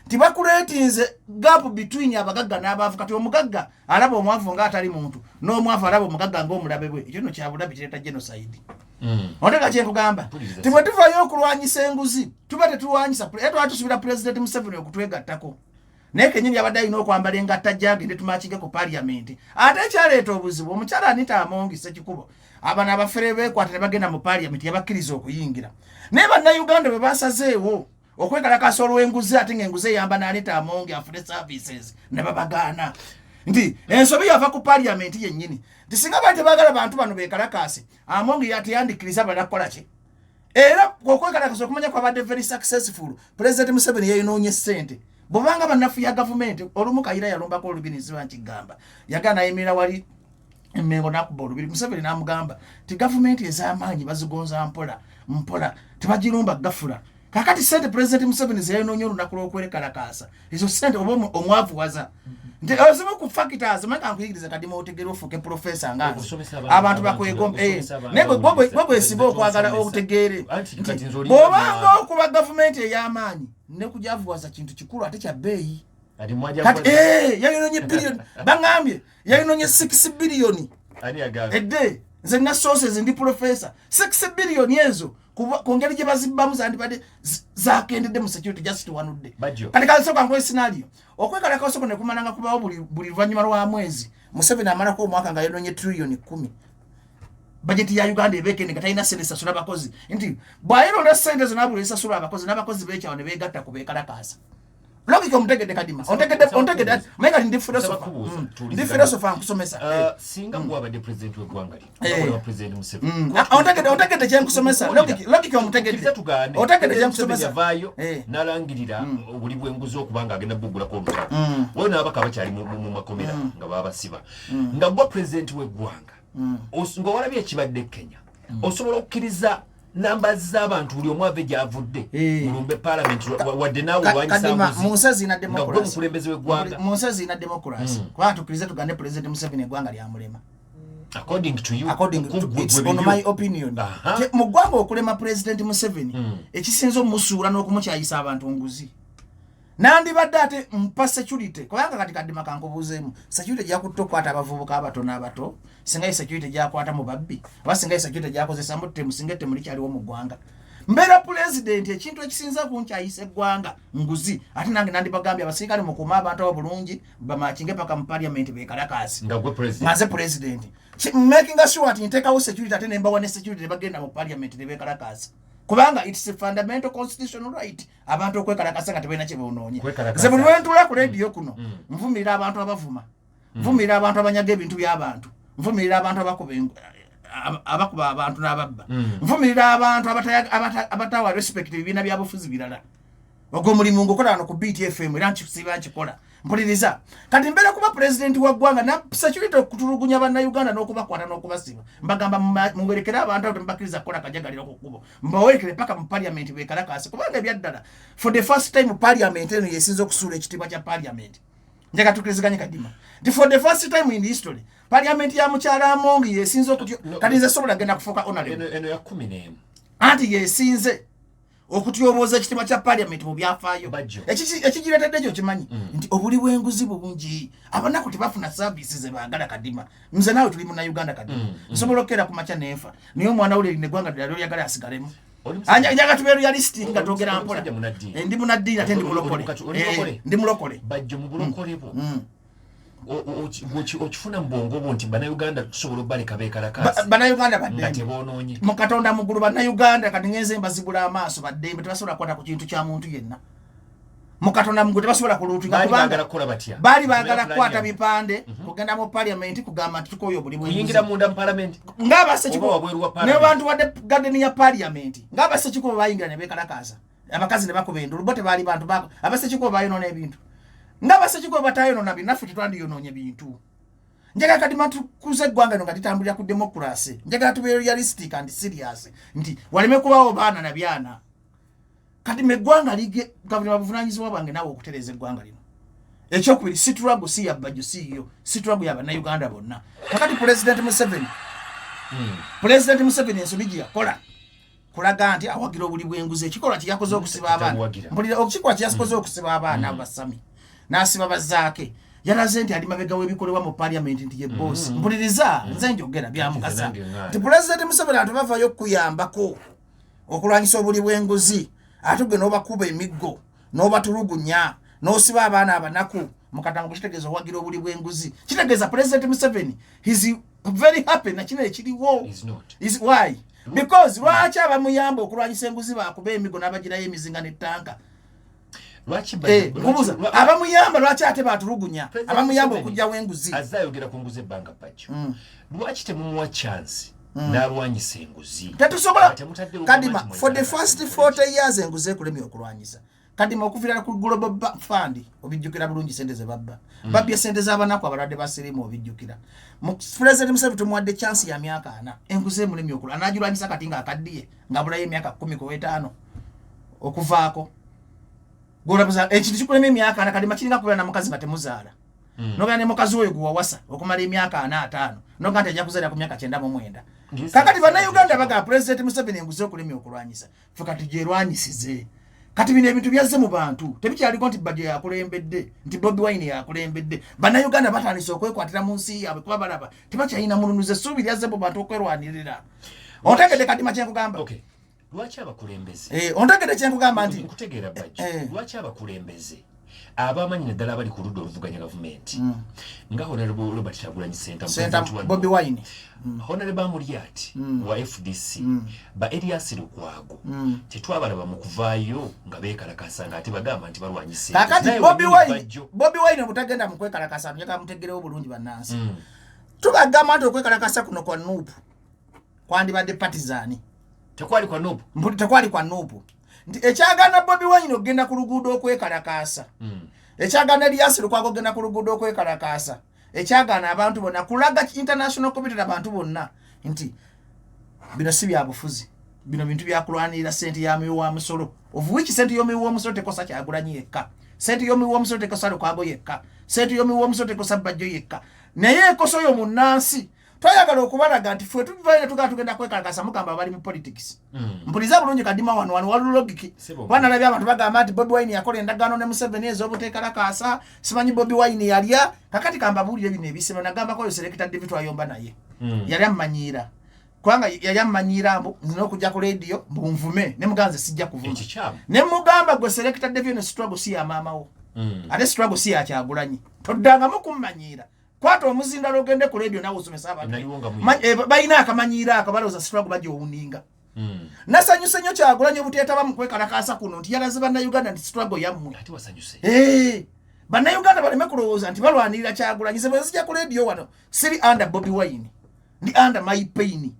Nti bakuleetinze gap between abagagga n'abaavu. Kati omugagga alaba omwavu ng'atali muntu, n'omwavu alaba omugagga ng'omulabe bwe. Ekyo nno kyabulabe, kireeta genocide. Otega kyenkugamba? Ti bwe tuvayo okulwanyisa enguzi, tuba tetulwanyisa, era twala tusubira Pulezidenti Museveni okutwegattako, naye kenyini yabadde alina okwambala engatta gyagende tumakinge ku Paliamenti. Ate ekyaleeta obuzibu, omukyala Anita Amongi Sekikubo, abano abafere bekwata ne bagenda mu Paliamenti, yabakkiriza okuyingira, naye Bannayuganda bwe basazeewo okwekalakasa olw'enguzi, ate ng'enguzi eyamba n'Anita Amongi afune services, ne babagaana. Nti ensobi yava ku Paliamenti yennyini, nti singa bali tebaagala bantu bano bekalakase, Amongi yateyandikkiriza balala kukola ki. Era okwekalakasa okumanya kwabadde very successful. President Museveni yayinoonye ssente bwobanga banafu ya gavumenti. Olumu Kayira yalumbako olubiri, nziba nkigamba, yagala nayimirira wali Emengo nakuba olubiri. Museveni namugamba ti gavumenti ez'amaanyi bazigonza mpola mpola, tebagirumba gafula. Kakati sente President Museveni zeyayinoonya olunaku lw'okwekalakaasa, ezo sente oba omwavuwaza nti ozimu ku factors. Manyi nkuyigiriza kadima, otegere ofuuke profesa nga abantu bakwegomba, eh, naye gwe gwesiba okwagala otegeere nti bw'obanga okuba gavumenti ey'amaanyi ne kujavuwaza kintu kikulu ate kya bbeeyi. Kati eh, yayinonye biliyoni, baŋambye yayinonye 6 biliyoni edde. Nze nina sources, ndi profesa. 6 biliyoni ezo ku ngeri gye bazibbamu zandibadde zakendedde mu security just wanudde. Kati kansooka nkuwe scenario. Okwekalakasoko ne kumalanga kubawo buli luvannyuma lwa mwezi, Museveni amalako omwaka nga yononye triliyoni 10. Bajeti ya Uganda ebeekende nga talina sente sasula bakozi, nti bw'ayeronda sente zo nabula esasula abakozi, n'abakozi beekyawo ne beegatta ku beekalakaasa. Logic omutegedde kadima? Ontegedde? Ontegedde? Maye kati ndi philosopher, ndi philosopher, nkusomesa. Singa gwabadde president w'eggwanga lino, President Museveni. Ontegedde? Ontegedde kyenkusomesa? Logic omutegedde? Otegedde kyenkusomesa? Yavaayo n'alangirira obuli bw'enguzi okuba nga agenda buggulako olutalo, waliwo n'ababaka bakyali mu makomera nga babasiba. Nga gwa president w'eggwanga, nga walabye ekibadde Kenya, osobola okukkiriza namba z'abantu buli omu ave gy'avudde mulumbe Palamenti, wadde naawe olwanyisa mu nsi ezirina nga gwe mukulembeze w'eggwanga? Mu nsi ezirina democracy, kubanga tukkirize tugande President Museveni eggwanga lyamulema. According to you. According to, it's on my opinion, mu ggwanga okulema President Museveni, ekisinza omusuula n'okumukyayisa abantu nguzi. Nandibadde ate mpa security, kubanga kati kaddima kankubuuzeemu, security gyakutta okukwata abavubuka abatono abato, singa ye security gyakwata mu babbi, oba singa ye security gyakozesa mu ttemu, singa ettemu likyaliwo mu ggwanga. Mbeera pulezidenti, ekintu ekisinza kunkyayisa eggwanga nguzi, ate nange nandibagambye abasirikale mukuume abantu abo bulungi, bamakinge paka mu Parliament bekalakaasi. Nga gwe president. Nga nze president, making sure nti nteekawo security, ate nembawa ne security ne bagenda mu Parliament ne bekalakaasa, kubanga it's a fundamental constitutional right abantu okwekalakasa nga tebalina kyebonoonye. Kwekalakasa. Nze buli lwentuula ku rediyo kuno, nvumirira abantu abavuma, nvumirira abantu abanyaga ebintu by'abantu, nvumirira abantu abakuba abantu n'ababba, nvumirira abantu abatawa respect ebibiina byabufuzi birala. Ogwo omulimu ngukola wano ku BTFM, era nkisiba nkikola. Mpuliriza, kati mbeera kuba pulezidenti wa ggwanga na security okutulugunya Bannayuganda n'okubakwata n'okubasiba, mbagamba muwerekere abantu abo, temubakkiriza kukola kajagaliro ku kkubo, mbawerekere paka mu Parliament bekalakasi, kubanga ebyaddala for the first time Parliament eno yesinza okusuula ekitiibwa kya Parliament. Njagala tukiriziganye kadima nti for the first time in history Parliament ya mukyala Amongi yesinza okutyo. Kati nze sobola genda kufuuka honorable. Eno ya 11. Anti yesinze okutyobooza ekitiibwa kya Parliament mu byafaayo. Bajjo. Ekigireetedde ekyo kimanyi nti obuli bw'enguzi bungi, abanaku tebafuna service ze baagala. Kadima, nze naawe tuli Munnayuganda. Kadima, nsobola okukeera ku makya nenfa, naye omwana wuli erina eggwanga ddala lyoyagala asigalemu. Oli musajja- Njagala tube realistic nga Oli twogera oli mpola. musajja munnaddiini. Eh, ndi munaddiini ate ndi mulokole. Oli mulokole? Eh, ndi mulokole. Bajjo, mu bulokole bwo, okifuna mu bwongo bwo nti Bannayuganda tusobola obbaleka beekalakaasi Bannayuganda nga baddembe teboonoonye? Mu Katonda muggulu, Bannayuganda kati ngenze mbazibula amaaso, baddembe, tebasobola kukwata ku kintu kya muntu yenna. Mu Katonda muggulu tebasobola kuluutinga. Baali Kubanga baagala kukola batya? Baali baagala Plan kukwata yammwe. bipande, kugenda mu Parliament kugamba nti tukooye obuli bw'enguzi. Kuyingira munda mu Palamenti Ng'abasekikubo oba wabweru wa ne Parliament? bantu wadde garden ya Parliament, ng'abasekikubo bayingira ne beekalakaasa, abakazi ne bakuba endulu, bo tebaali bantu bako. Abasekikubo bayonoona ebintu. Ng'abasekikubo batayonoona bintu, naffe tetwandiyonoonye bintu. Njagala Kadima tukuze eggwanga lino nga litambulira ku democracy. Njagala tubeere realistic and serious nti waleme kubawo baana na byana. Kadima, eggwanga lige gavumenti, buvunanyizibwa bwange naawe okutereeza eggwanga lino. Ekyokubiri, struggle si ya Bajjo, si yo struggle ya Bannayuganda bonna. Kakati President Museveni ensobi gye yakola kulaga nti awagira obuli bw'enguzi, ekikolwa kyeyakoze okusiba abaana. Tamuwagira. Mpulira, ekikolwa kyeyakoze okusiba abaana abasami n'asiba bazaake, yalaze nti ali mabega w'ebikolebwa mu parliament, nti ye boss. Mpuliriza, nze njogera byamukasa Nange ŋŋaana. nti President Museveni, abantu bavayo okukuyambako okulwanyisa obuli bw'enguzi, ate gwe n'obakuba emiggo, n'obatulugunya, n'osiba abaana abanaku mukatango, kitegeeza owagira obuli bw'enguzi. Kitegeeza President Museveni, he's very happy nakino ekiriwo. He's not. Is why? Because lwaki abamuyamba okulwanyisa enguzi bakuba emigo n'abagirayo emizinga n'ettanka? Lwaki Nkubuuza, abamuyamba lwaki ate batulugunya President abamuyamba Museveni okugyawo enguzi? Azze ayogera ku nguzi ebbanga, Bajjo. Lwaki temumuwa chance n'alwanyisa enguzi? Tetusobola. Nga temutaddewo Kadima, gavumenti for the mwetaaga first kumukole. 40 years enguzi ekulemye okulwanyisa. Kadima, okuviira ku Global Fund, obijjukira bulungi, sente ze babba, babbye sente z'abanaku, abalwadde ba sirimu, obijjukira. President Museveni tumuwadde chance ya myaka 40, enguzi emulemye okulwa. Anagirwanyisa kati ng'akaddiye, ng'abulayo emyaka 15 okuvaako? Gwolabuza ekintu kikulema emyaka 40. Kadima, kiringa kubeera na mukazi nga temuzaala. Nobeera ne mukazi oyo gwe wawasa okumala emyaka 40, 50, noga nti ajja kuzaala ku myaka 99. Kakati Bannayuganda bagamba President Museveni enguzi okulemya okulwanyisa, fe kati gyerwanyisize. Kati bino ebintu byazze mu bantu, tebikyaliko nti Bajjo yakulembedde, nti Bobi Wine yakulembedde. Bannayuganda batandise okwekwatira mu nsi yaabwe kuba balaba tebakyalina mununuzi. Essuubi lyazze mu bantu okwerwanirira. Ontegedde, Kadima, kyenkugamba? Okay. Lwaki abakulembeze Ontegedde kyenkugamba nti nkutegeera, Bajjo. Eh. Lwaki abakulembeze abamanyi, naddala abali ku ludda oluvuganya gavumenti, nga Honorable Robert Kyagulanyi Ssentamu, Senta President wa Bobi Wine, Honorable Amuriat wa FDC, ba Erias Lukwago, tetwabalaba mu kuvaayo nga beekalakasa ng'ate bagamba nti balwanyisa enguzi? Kakati Naye Bobi wennyini Wine, Bajjo. Bobi Wine obutagenda mu kwekalakasa, njagala mutegerewo bulungi bannansi. Tubagamba nti okwekalakasa kuno kwa NUP, kwandibadde partisan. Tekwali kwa NUP. Mpuli, tekwali kwa NUP, nti ekyagaana Bobi Wine okugenda ku luguudo okwekalakaasa, ekyagaana Erias Lukwago okugenda ku luguudo okwekalakaasa, ekyagaana abantu bonna kulaga international community, abantu bonna nti bino si byabufuzi, bino bintu byakulwanirira sente ya muwi wa musolo, of which sente y'omuwi w'omusolo tekosa Kyagulanyi yekka, sente y'omuwi w'omusolo tekosa Lukwago yekka, sente y'omuwi w'omusolo tekosa Bajjo yekka, naye ekosa oyo munnansi. Twayagala okubalaga nti ffe tuvayo ne tugala tugenda kwekalakasa, mugamba abali mu politics. Mpuliza bulungi, Kadima, wano wano wali logic. Sebo. Banalabye abantu bagamba nti Bobi Wine yakola endagaano ne Museveni ez'obuteekalakaasa, simanyi Bobi Wine yalya. Kakati kambabuulire bino ebisebo nagambako oyo Selector David twayomba naye. Yali ammanyiira, kubanga yali ammanyiira mbu nzina okujja ku rediyo mbunvume, ne muganze sijja kuvuma. Ekikyamu. Ne mugamba, gwe Selector David, no struggle si ya maama wo, ate struggle si ya Kyagulanyi, toddangamu kummanyiira. Kwata omuzindalo ogende ku rediyo nawe osomesa abantu. Naliwo nga muyi. Balina akamanyiiro ako, balowooza struggle bagyowuninga. Nasanyuse nnyo Kyagulanyi obuteetaba mu kwekalakaasa kuno, nti yalaze Bannayuganda nti struggle yammwe. Ate wasanyuse. Bannayuganda baleme kulowooza nti balwanirira Kyagulanyi. Ze bwe nzija ku rediyo wano, siri under Bobi Wine, ndi under my pain.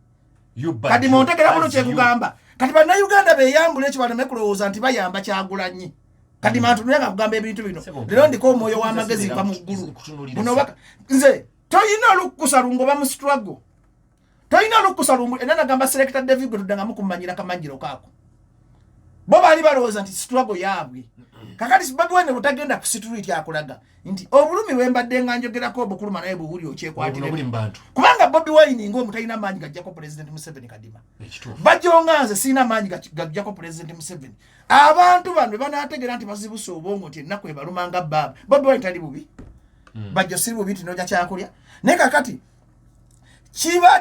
You Kati Bajjo, montegera buno as you. kyekugamba, kati Bannayuganda beyambula ekyo, baleme kulowooza nti bayamba Kyagulanyi. Kati mantunulira nga kugamba ebintu bino. Sebo, Leero ndiko omwoyo w'amagezi nva mu ggulu. nkutunuulira. Buno nze toyina olukusa lungoba mu struggle, toyina olukusa lungu. Era nagamba Selector David, gwe tuddangamu kumanyira kamanyiro kaako. Bo baali balowooza nti struggle yaabwe. Kakati Bobi Wine butagenda ku street akulaga nti obulumi bwe mbadde nga njogerako obukuluma, naye buwuli Buno okyekwatire buli mu bantu. Kubanga Bobi Wine ng'omu talina maanyi gajjako President Museveni. Kadima, Ekituufu. bajonga nze sirina maanyi gajjako President Museveni. Abantu bano bwe banaategeera nti bazibuse obwongo, nti ennaku ebaluma nga baaba. Bobi Wine tali bubi, Bajjo siri bubi nti noja kyakulya, naye kakati kiba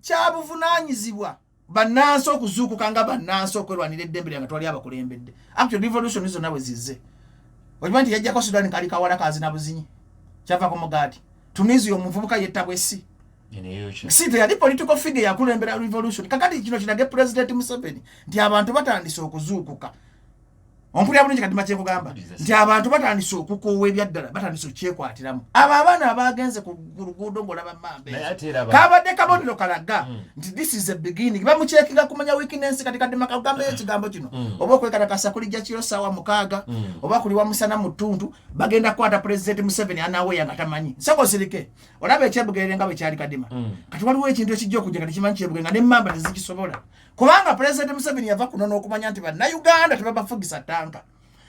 kya buvunaanyizibwa bannansi okuzuukuka nga bannansi okwerwanira eddembe lyange. Twali abakulembedde actually revolution zonna bwe zizze. Okimanyi nti yajjako Sudan kali kawala kazina buzinyi kyava ku mugaati. Tunisia omuvubuka yetta bwesi. Eneyo si teyali political figure yakulembera revolution. Kakati kino kirage President Museveni nti abantu batandise okuzuukuka. Ompulira bulungi Kadima kyenkugamba nti abantu batandise okukoowa, ebyaddala batandise okukyekwatiramu. Abo abaana abagenze ku luguudo ng'olaba mambe, kabadde kabonero kalaga nti this is a beginning. Bamucheckinga kumanya weakness. Kati Kadima kagambayo ekigambo kino, oba okwekalakasa kulijja kiro saawa 6, oba kuli wa musana mu ttuntu, bagenda kukwata Pulezidenti Museveni anaweya nga tamanyi. Nsoko sirike olaba ekyebugerere nga bwe kyali, Kadima. Kati waliwo ekintu ekijja okujja nga tekimanyi kyebugerere, nga nemmamba tezikisobola, kubanga Pulezidenti Museveni yava kuno n'okumanya nti Bannayuganda tebabafugisa tanka,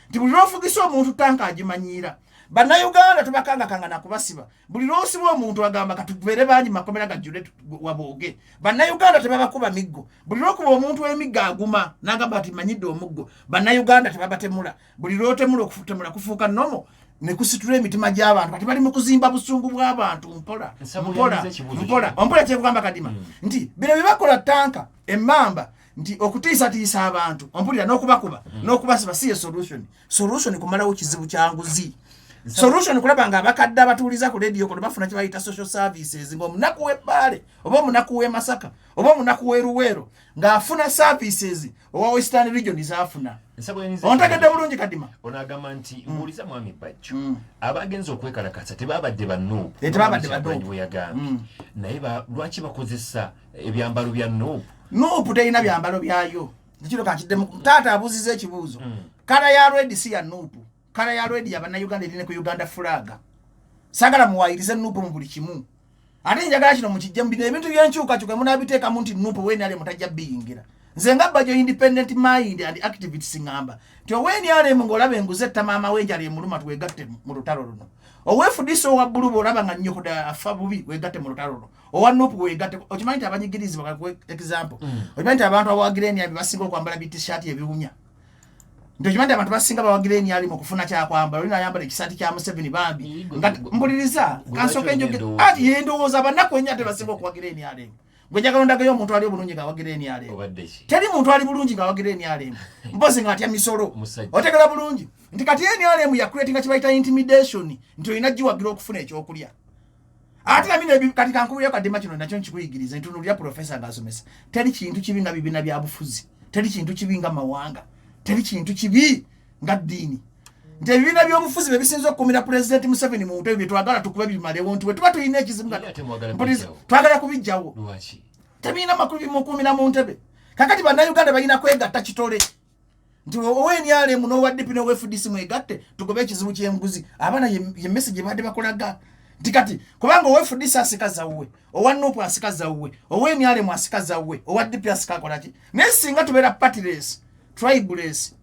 nti buli lwofugisa omuntu tanka agimanyiira. Bannayuganda tubakangakanga nakubasiba. Buli lwosiba omuntu agamba katubeere bangi makomera gajjule wabooge. Bannayuganda tebabakuba miggo. Buli lwokuba omuntu emiggo aguma n'agamba nti manyidde omuggo. Bannayuganda tebabatemula. Buli lwotemula, okutemula kufuuka nomo nekusitula emitima gy'abantu. Kati bali mu kuzimba busungu bw'abantu mpola mpola mpola mpola. Kyekugamba Kadima nti bino bye bakola, tanka, emmamba, nti okutiisatiisa abantu, ompulira, n'okubakuba n'okubasiba si ye solution. Solution kumalawo kizibu kya nguzi. Solution kulaba nga abakadde abatuuliza ku rediyo kono bafuna kye bayita social services, ng'omunaku w'ebbaale oba omunaku w'e Masaka oba omunaku w'e Luweero ng'afuna services owa Western Region zaafuna. Ontegedde bulungi, Kadima? Ono agamba nti mbuuliza mwami Bajjo, abagenza okwekalakasa tebabadde ba NUP? Tebabadde ba NUP. Bwe yagambye, naye lwaki bakozesa ebyambalo bya NUP? NUP terina byambalo byayo. Kino kankiddemu, taata abuuziza ekibuuzo. Colour ya red si ya NUP. Colour ya red yabannayuganda, erine ku Uganda flag. Sagala muwayirize NUP mu buli kimu. Ate njagala kino mukijje mu bino ebintu byenkyukakyuka munabiteekamu nti NUP weNRM tajja biyingira. Nze nga Bajjo, independent mind and activities, ngamba nti oweNRM ng'olaba enguzi ettama amawenjala emuluma, twegatte mu lutalo luno. Owefudisa, owa bbulu bw'olaba nga nnyokoda afa bubi, wegatte mu lutalo luno. Owa NUP wegatte. Okimanyi nti abanyigirizibwa, example, okimanyi nti abantu abawagira NRM basinga okwambala bitishaati ebiwunya? Nti okimanyi nti abantu basinga bawagira NRM okufuna kyakwambala, olina ayambala ekisaati kya Museveni bambi nga mpuliriza kansooka enjoge ati yendowooza abanaku ennyo ate basinga okuwagira NRM. Gwe njagala ondagayo omuntu ali obulungi ng'awagira NRM. Teri muntu ali bulungi ng'awagira NRM, mpozi ng'atya misolo. Otegera bulungi nti kati NRM yacreatinga kibayita intimidation, nti olina giwagira okufuna ekyokulya. Ate namino kati kankubulira, Kadima, kino nakyo nkikuyigiriza. Ntunulira profesa ng'asomesa. Teri kintu kibi nga bibiina bya bufuzi, teri kintu kibi nga mawanga, teri kintu kibi nga ddiini, nti ebibiina by'obufuzi bye bisinza okukumira Pulezidenti Museveni mu ntebe. Byetwagala tukube bimalewo, nti bwe tuba tulina ekizibu twagala kubijjawo, tebirina makulu bimukuumira mu ntebe. Kakati Bannayuganda balina kwegatta kitole, nti oweNRM n'owa DP n'owa FDC mwegatte tugobe ekizibu ky'enguzi. Abaana ye message badde bakolaga nti kati kubanga owa FDC asika zawuwe, owa NUP asika zawuwe, oweNRM asika zawuwe, owa DP asika akolaki. Naye singa tubeera partyless, tribeless,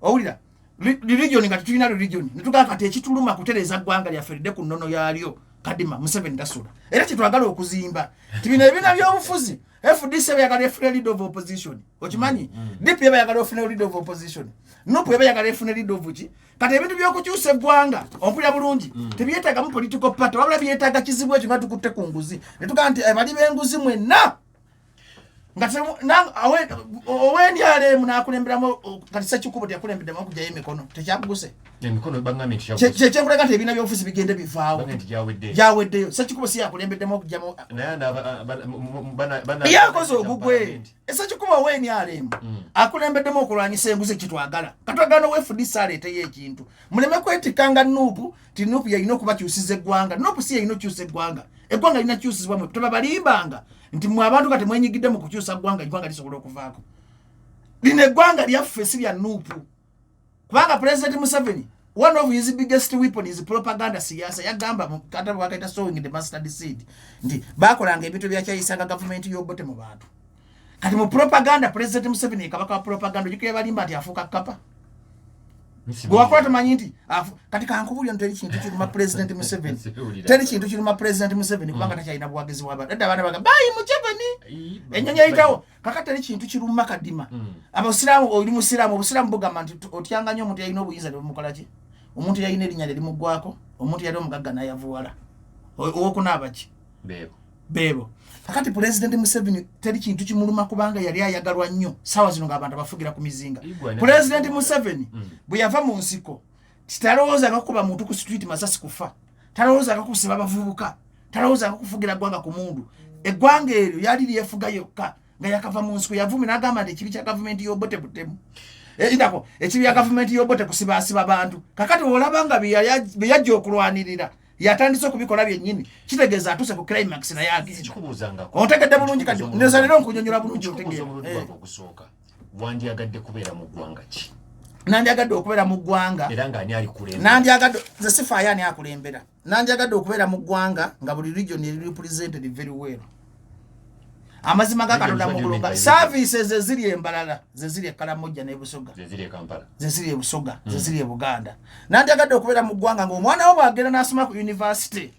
owulira, religion nga tetulina religion, netugamba kati ekituluma kutereeza ggwanga lyaffe lidde ku nnono yaalyo, Kadima, Museveni tasula. Era kyetwagala okuzimba ti bino ebiina by'obufuzi, FDC bayagala efune leader of opposition, okimanyi? DP bayagala ofune leader of opposition, NUP bayagala efune leader of ki. Kati ebintu by'okukyusa eggwanga, ompulira bulungi, tebyetagamu political party, wabula byetaaga kizibu ekyo nga tukutte ku nguzi, netugamba nti bali b'enguzi mwenna nga oweNRM nakulemberamu. Kati Sekikubo teyakulembeddemu okugyayo emikono? Tekyakuguse? Kyekyenkulaga nti ebiina byobufuzi bigende bivaawo, gyaweddeyo. Sekikubo si yakulembeddemu okugyamu, yakoze ogugwe. Sekikubo oweNRM akulembeddemu okulwanyisa enguzi. Ekitwagala katwagala noweFDC aleeteyo ekintu, muleme kwetikanga NUP ti NUP yalina okubakyusiza eggwanga. NUP si yalina okukyusa eggwanga, eggwanga lina kyusizibwa mwe. Tebabalimbanga nti mwe abantu nga temwenyigidde mu kukyusa ggwanga, eggwanga lisobola okuvaako. Lino eggwanga lyaffe, si lya NUP, kubanga President Museveni, one of his biggest weapon is propaganda, siyasa. Yagamba katabo wakaita Sowing the Mustard Seed nti bakolanga ebintu byakyayisanga gavumenti y'Obote mu bantu. Kati mu propaganda, President Museveni kabaka wa propaganda. Ojjukira balimba nti afuuka kapa gwewakola, tomanyi nti kati kankubulya nti teri kintu kiruma President Museveni, teri kintu kiruma President Museveni, kubanga takyalina buwagizi bwabantu. Edda abaana baga bayi Museveni, ennyonyi eyitawo. Kaka teri kintu kiruma, Kadima. Abasiraamu, oli musiraamu, obusiraamu bugamba nti otyanga nnyo omuntu yalina obuyinza nebamukolaki, omuntu yalina erinnya lyerimugwako, omuntu yali omugagga nayavuwala, owokunaaba ki beebo. Kakati Pulezidenti Museveni teri kintu kimuluma, kubanga yali ayagalwa nnyo. Saawa zino ngaabantu abafugira ku mizinga. Pulezidenti Museveni bwe yava mu nsiko talowoozanga kukuba muntu ku street masasi kufa, talowoozanga kusiba abavubuka, talowoozanga kufugira ggwanga ku mundu. Eggwanga eryo yali lyefuga yokka nga yakava mu nsiko. Yavumi n'agamba nti ekibi kya gavumenti y'Obote butemu. Indako ekibya gavumenti y'Obote kusibaasiba bantu. Kakati olaba nga bye yajja okulwanirira yatandise okubikola byennyini, kitegeeza atuuse ku climax, naye agenda. Kikubuuzangako. Ontegedde bulungi? Kati neza leero nkunyonyola bulungi. Kikubuuza Otegeera? omulundi gwange ogusooka, wandyagadde kubeera mu ggwanga ki? Nandyagadde okubeera mu ggwanga Era ng'ani alikulembera? Nandyagadde, nze sifaayo ani akulembera, nandyagadde okubeera mu ggwanga nga buli region eri represented very well. Amazima ga Katonda, Regions, what do you mean muguluka by services eziri embalala zeziri eKalamojja n'eBusoga. Zeziri e Kampala. Zeziri eBusoga, zeziri e Buganda. Nandyagadde okubeera mu ggwanga ng'omwana wo bwagenda n'asoma ku university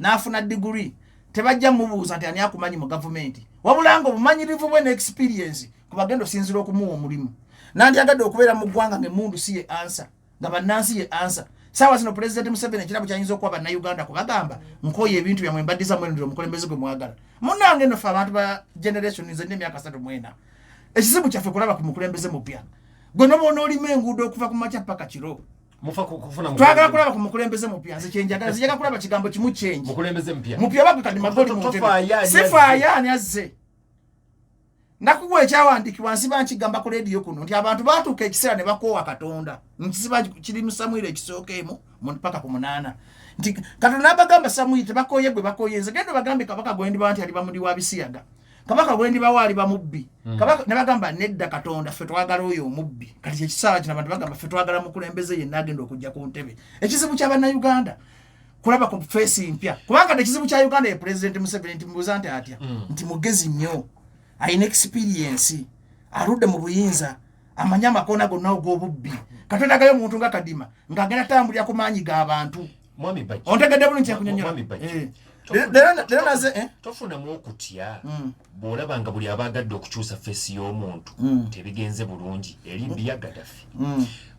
n'afuna degree, tebajja mubuuza nti ani akumanyi mu gavumenti, wabula nga obumanyirivu bwe n'experience kubagenda osinzira okumuwa omulimu. Nandyagadde okubeera mu ggwanga ng'emmundu si ye answer, nga bannansi ye answer. Saawa zino Pulezidenti Museveni ekirabo kyayinza okuwa Bannayuganda kubagamba, "Nkooye ebintu byammwe, mbaddiza mwenudire omukulembeze gwe mwagala." Munnange nno ffe abantu ba generation, nze nina emyaka 34, ekizibu kyaffe kulaba ku mukulembeze mupya. Gwe noba onoolima enguudo okuva ku makya paka kiro, Mufa kufuna twagala kulaba ku mukulembeze mupya. Nze kyenjagala, nze kulaba kigambo kimu, change. Mukulembeze mpya. Mupya bagwe kati magoli mu ntebe. Tofaayo ani azze. Sifaayo ani azze. Nakuwa ekyawandiikibwa, nsiba nkigamba ku lediyo kuno nti abantu batuuka ekiseera ne bakoowa Katonda. Nkisiba kiri mu Samwiri ekisooka emu paka ku 8, nti Katonda n'abagamba, "Samwiri, tebakooye gwe, bakooye nze. Genda bagambe kabaka gwendiba nti aliba muli wa bisiyaga, kabaka gwendibawo aliba mubbi." Kabaka ne bagamba, "Nedda Katonda, ffe twagala oyo omubbi." Kati kyekisaawa kino abantu bagamba, "Ffe twagala mukulembeze yenna agenda okujja ku ntebe." Ekizibu ky'Abannayuganda kulaba ku face mpya, kubanga ekizibu kya Uganda ye President Museveni. Nti mubuuza nti atya? Nti mugezi nnyo, alina experience, aludde mu buyinza, amanyi amakoona gonna og'obubbi. Katwetagayo omuntu nga Kadima ng'agenda tambulira ku maanyi g'abantu. Mwami Bajjo. Ontegedde bulungi kyenkunyonyola? Mwami Bajjo. Eh. Leero naze, eh? Tofunamu okutya bw'olaba nga buli abaagadde okukyusa face y'omuntu tebigenze bulungi? E Libya Gaddafi,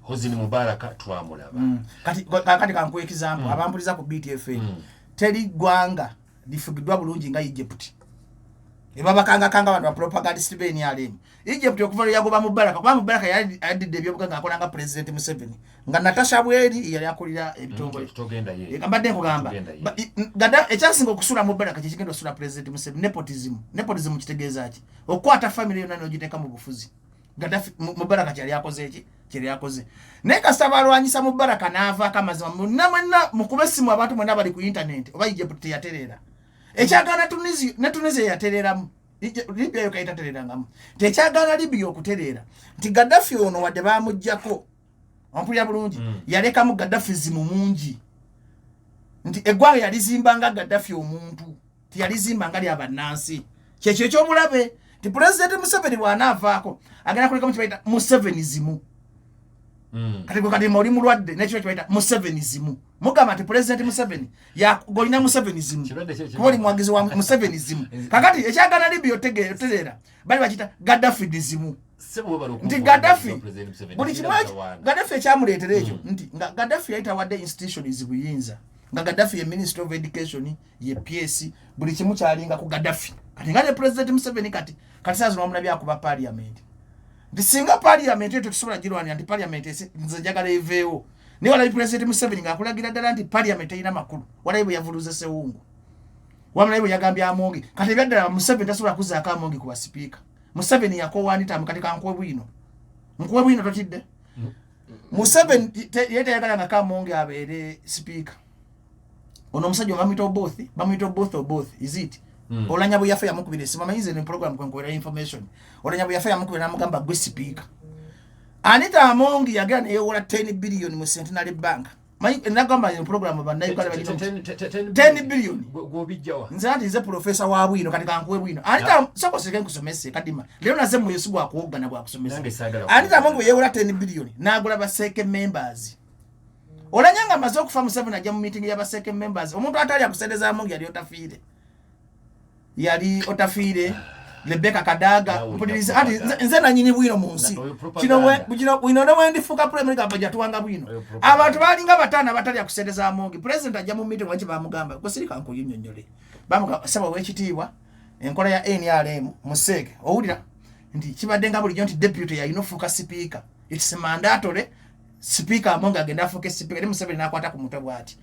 Hosni Mubaraka twamulaba. Kati kankuwa example. Abampuliza ku BTFA, teri ggwanga lifugiddwa bulungi nga Egypt. Ebabakangakanga abantu bapropagandist b'NRM, Egypt okuva lwe yagoba Mubaraka, kuba Mubaraka yali addidde ebyobuga ng'akola nga President Museveni, nga Natasha Bweri yali akulira ebitongole. Togenda ye. Mbadde nkugamba. Togenda ye. Ekyasinga okusula Mubaraka kyekigenda osula President Museveni, nepotism. Nepotism kitegeeza ki? Okukwata family yonna n'ogiteeka mu bufuzi. Gaddafi, Mubaraka kyali akoze eki kyali akoze, naye kasita balwanyisa Mubaraka n'avaako. Amazima, mwenna mwenna mukube essimu, abantu mwenna bali ku internet, oba Egypt teyatereera? Ekyagaana Tunisia, ne Tunisia yatereeramu, Libya yo kayitatereerangamu. Tekyagaana Libya okutereera nti Gaddafi ono wadde bamugjako, ompulira bulungi, yalekamu Gaddafism mungi, nti eggwanga yalizimba nga Gaddafi omuntu, tiyalizimba nga lyabannansi. Kyekyo ekyobulabe nti Pulezidenti Museveni bw'anaavaako agenda kulekamu kibayita Musevenism. Kati gwe kati oli mulwadde nekiro kibayita Musevenism, mugamba nti Pulezidenti Museveni golina Musevenism, Kirwadde kuba oli muwagizi wa Musevenism. Kakati ekyagana Libya otereera bali bakita Gaddafidism, Ssebo, webale nti okunvuga Gaddafi President Museveni. buli kimu Sirina mutawaana. Gaddafi ekyamuleetera ekyo nti nga Gaddafi yali tawadde institutions buyinza, nga Gaddafi ye minister of education, ye PS, buli kimu kyalinga ku Gaddafi. Kati nga ne President Museveni kati saa zino wamulabye akuba parliament, nti singa parliament eyo tetusobola girwanira, nti parliament nze njagala eveewo. Naye walabi President Museveni ng'akulagira ddala nti parliament erina makulu. Walabi bwe yavuluze Sewungu, wamulabi bwe yagambye Amongi. Kati ebyaddala Museveni tasobola kuzaako Amongi ku basipiika. Museveni yakowanitamu. Kati kankuwe bwino, nkuwe bwino, totidde? Museveni ye tayagala nga Kamonge abeere sipiika. Ono omusajja bamuyita Oboth, bamuyita Oboth, Oboth is it? Olanya bwe yafa yamukubira esimu, amanyize ne program kwenkuwera information. Olanya bwe yafa yamukubira namugamba, "Gwe sipiika." Anita Amongi yagenda neyewola 10 billion mu Centenary Bank. Nagamba eno program bannayuganda balina 10 billion. Gwobijjawa? Nze anti nze profesa wa bwino. Kati kankuwe bwino. Anita, soko sireke nkusomese. Kadima leero naze muyo si gwakuwoggana, gwakusomesa. Nange saagala. Anita Amongi bwe yewola 10 billion n'agula baseeke members, olanya nga amaze okufa, Museveni ajja mu meeting y'abaseeke members. Omuntu atali akuseneza Amongi yali Otafiire, yali Otafiire, Rebecca Kadaga. Nawe Mpuliriza, ojja anti propaganda. nze nanyini bwino mu nsi. Oyo propaganda. Kino kino bwino ne bwendifuuka prime gamba jatuwanga bwino. Oyo propaganda. Abantu balinga bataano abatalya kusendeza Amongi. President ajja mu meeting, waki bamugamba, "Gwe sirika nkuyinyonnyole." Bamugamba, "Ssebo ow'ekitiibwa, enkola ya NRM museeke owulira nti kibadde nga bulijjo nti deputy yalina ofuuka sipiika, it's mandatory, Sipiika Amongi agenda afuuke sipiika." Eri Museveni n'akwata ku mutwe bw'ati.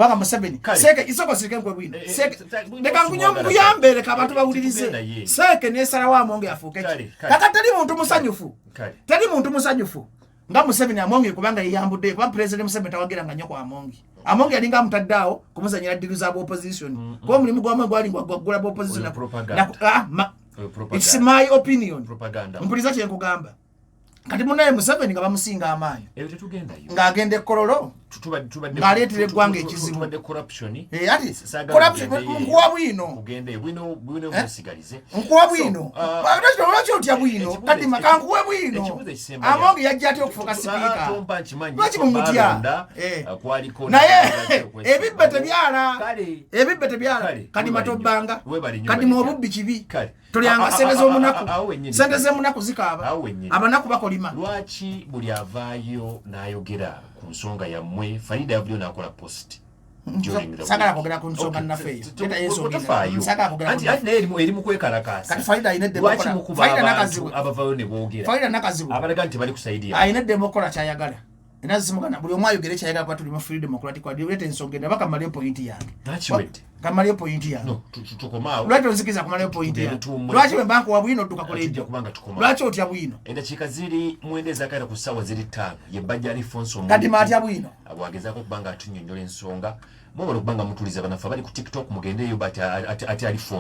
Kubanga Museveni Kale. seeke isoko sirike nkwe bwino. Eh, eh, Seeke leka simwagala. nkuyambe, leka abantu bawulirize. Tetugenda ye. Seeke nesalawo Amonge afuuke ki. Kale, kale. Kaka teri muntu musanyufu. Kale. Teri muntu musanyufu nga Museveni Amonge, kubanga yeyambudde, kuba President Museveni tawagiranga nnyo ku Amonge. Amonge yalinga amutadde awo kumuzanyira deal za opposition, kuba omulimu gwamu gwali gwaggula bwa opposition. Oyo propaganda. Oyo propaganda. It's my opinion. Propaganda. Mpuliriza kyenkugamba. Kati munaye Museveni nga bamusinga amaanyi Ebyo tetugendayo. ng'agenda ekololo ng'aleetera eggwanga ekizibu. Tubadde corruption. Eh, ati Saagala corruption kugendeyo. nkuwa bwino. Kugende bwino bwino musigalize. Nkuwa bwino. So, Lwaki otya bwino? Kadima, kankuwe bwino. Ekibuuzo ekisembayo. Amonge yajja atya okufuuka sipiika? Tompa, nkimanyi. Lwaki mumutya? Balonda, Eh. kwaliko Naye ebibbe tebyala. Kale. Ebibbe tebyala. Kale, Kadima, webale nnyo. tobbanga. Webale nnyo, Kadima, webale. obubbi kibi. Kale. Tolyanga sente z'omunaku. Awo wennyini. Sente z'omunaku zikaaba. Awo wennyini. Abanaku bakolima. Lwaki buli avaayo n'ayogera ku nsonga yammwe, Farida yavuddeyo n'akola post during the Saagala week. kwogera ku nsonga Okay, nnaffe eyo. Leta ensonga endala. tofaayo. Saagala kwogera ku Anti naye eri mu kwekalakaasa. Kati Farida alina eddembe Lwaki okukola- mukuba Farida abantu Nakazibwe. abavaayo ne boogera, Farida Nakazibwe abalaga nti bali ku side yaabwe? Alina eddembe okukola kyayagala, era simugana. Buli omu ayogere kyayagala kuba tuli mu free democratic world. Leeta ensonga endala, bakamalayo point yange. Nakiwedde. Kamalayo point yange. No, tukomaawo. Lwaki tonzikiriza kumalayo point Tugende yange? tuwummule. Lwaki bwe mba nkuwa bwino odduka ku Tujja leediyo? kubanga tukoma. Lwaki otya bwino? Endakiika ziri 9 ezakaira ku ssaawa ziri 5, ye Bajja Alifonso. Kadima atya bwino. Bwagezaako okuba nga atunnyonnyola ensonga, mwebale okuba nga mutuliza. Banaffe abali ku TikTok, mugendeeyo, ati Alifonso.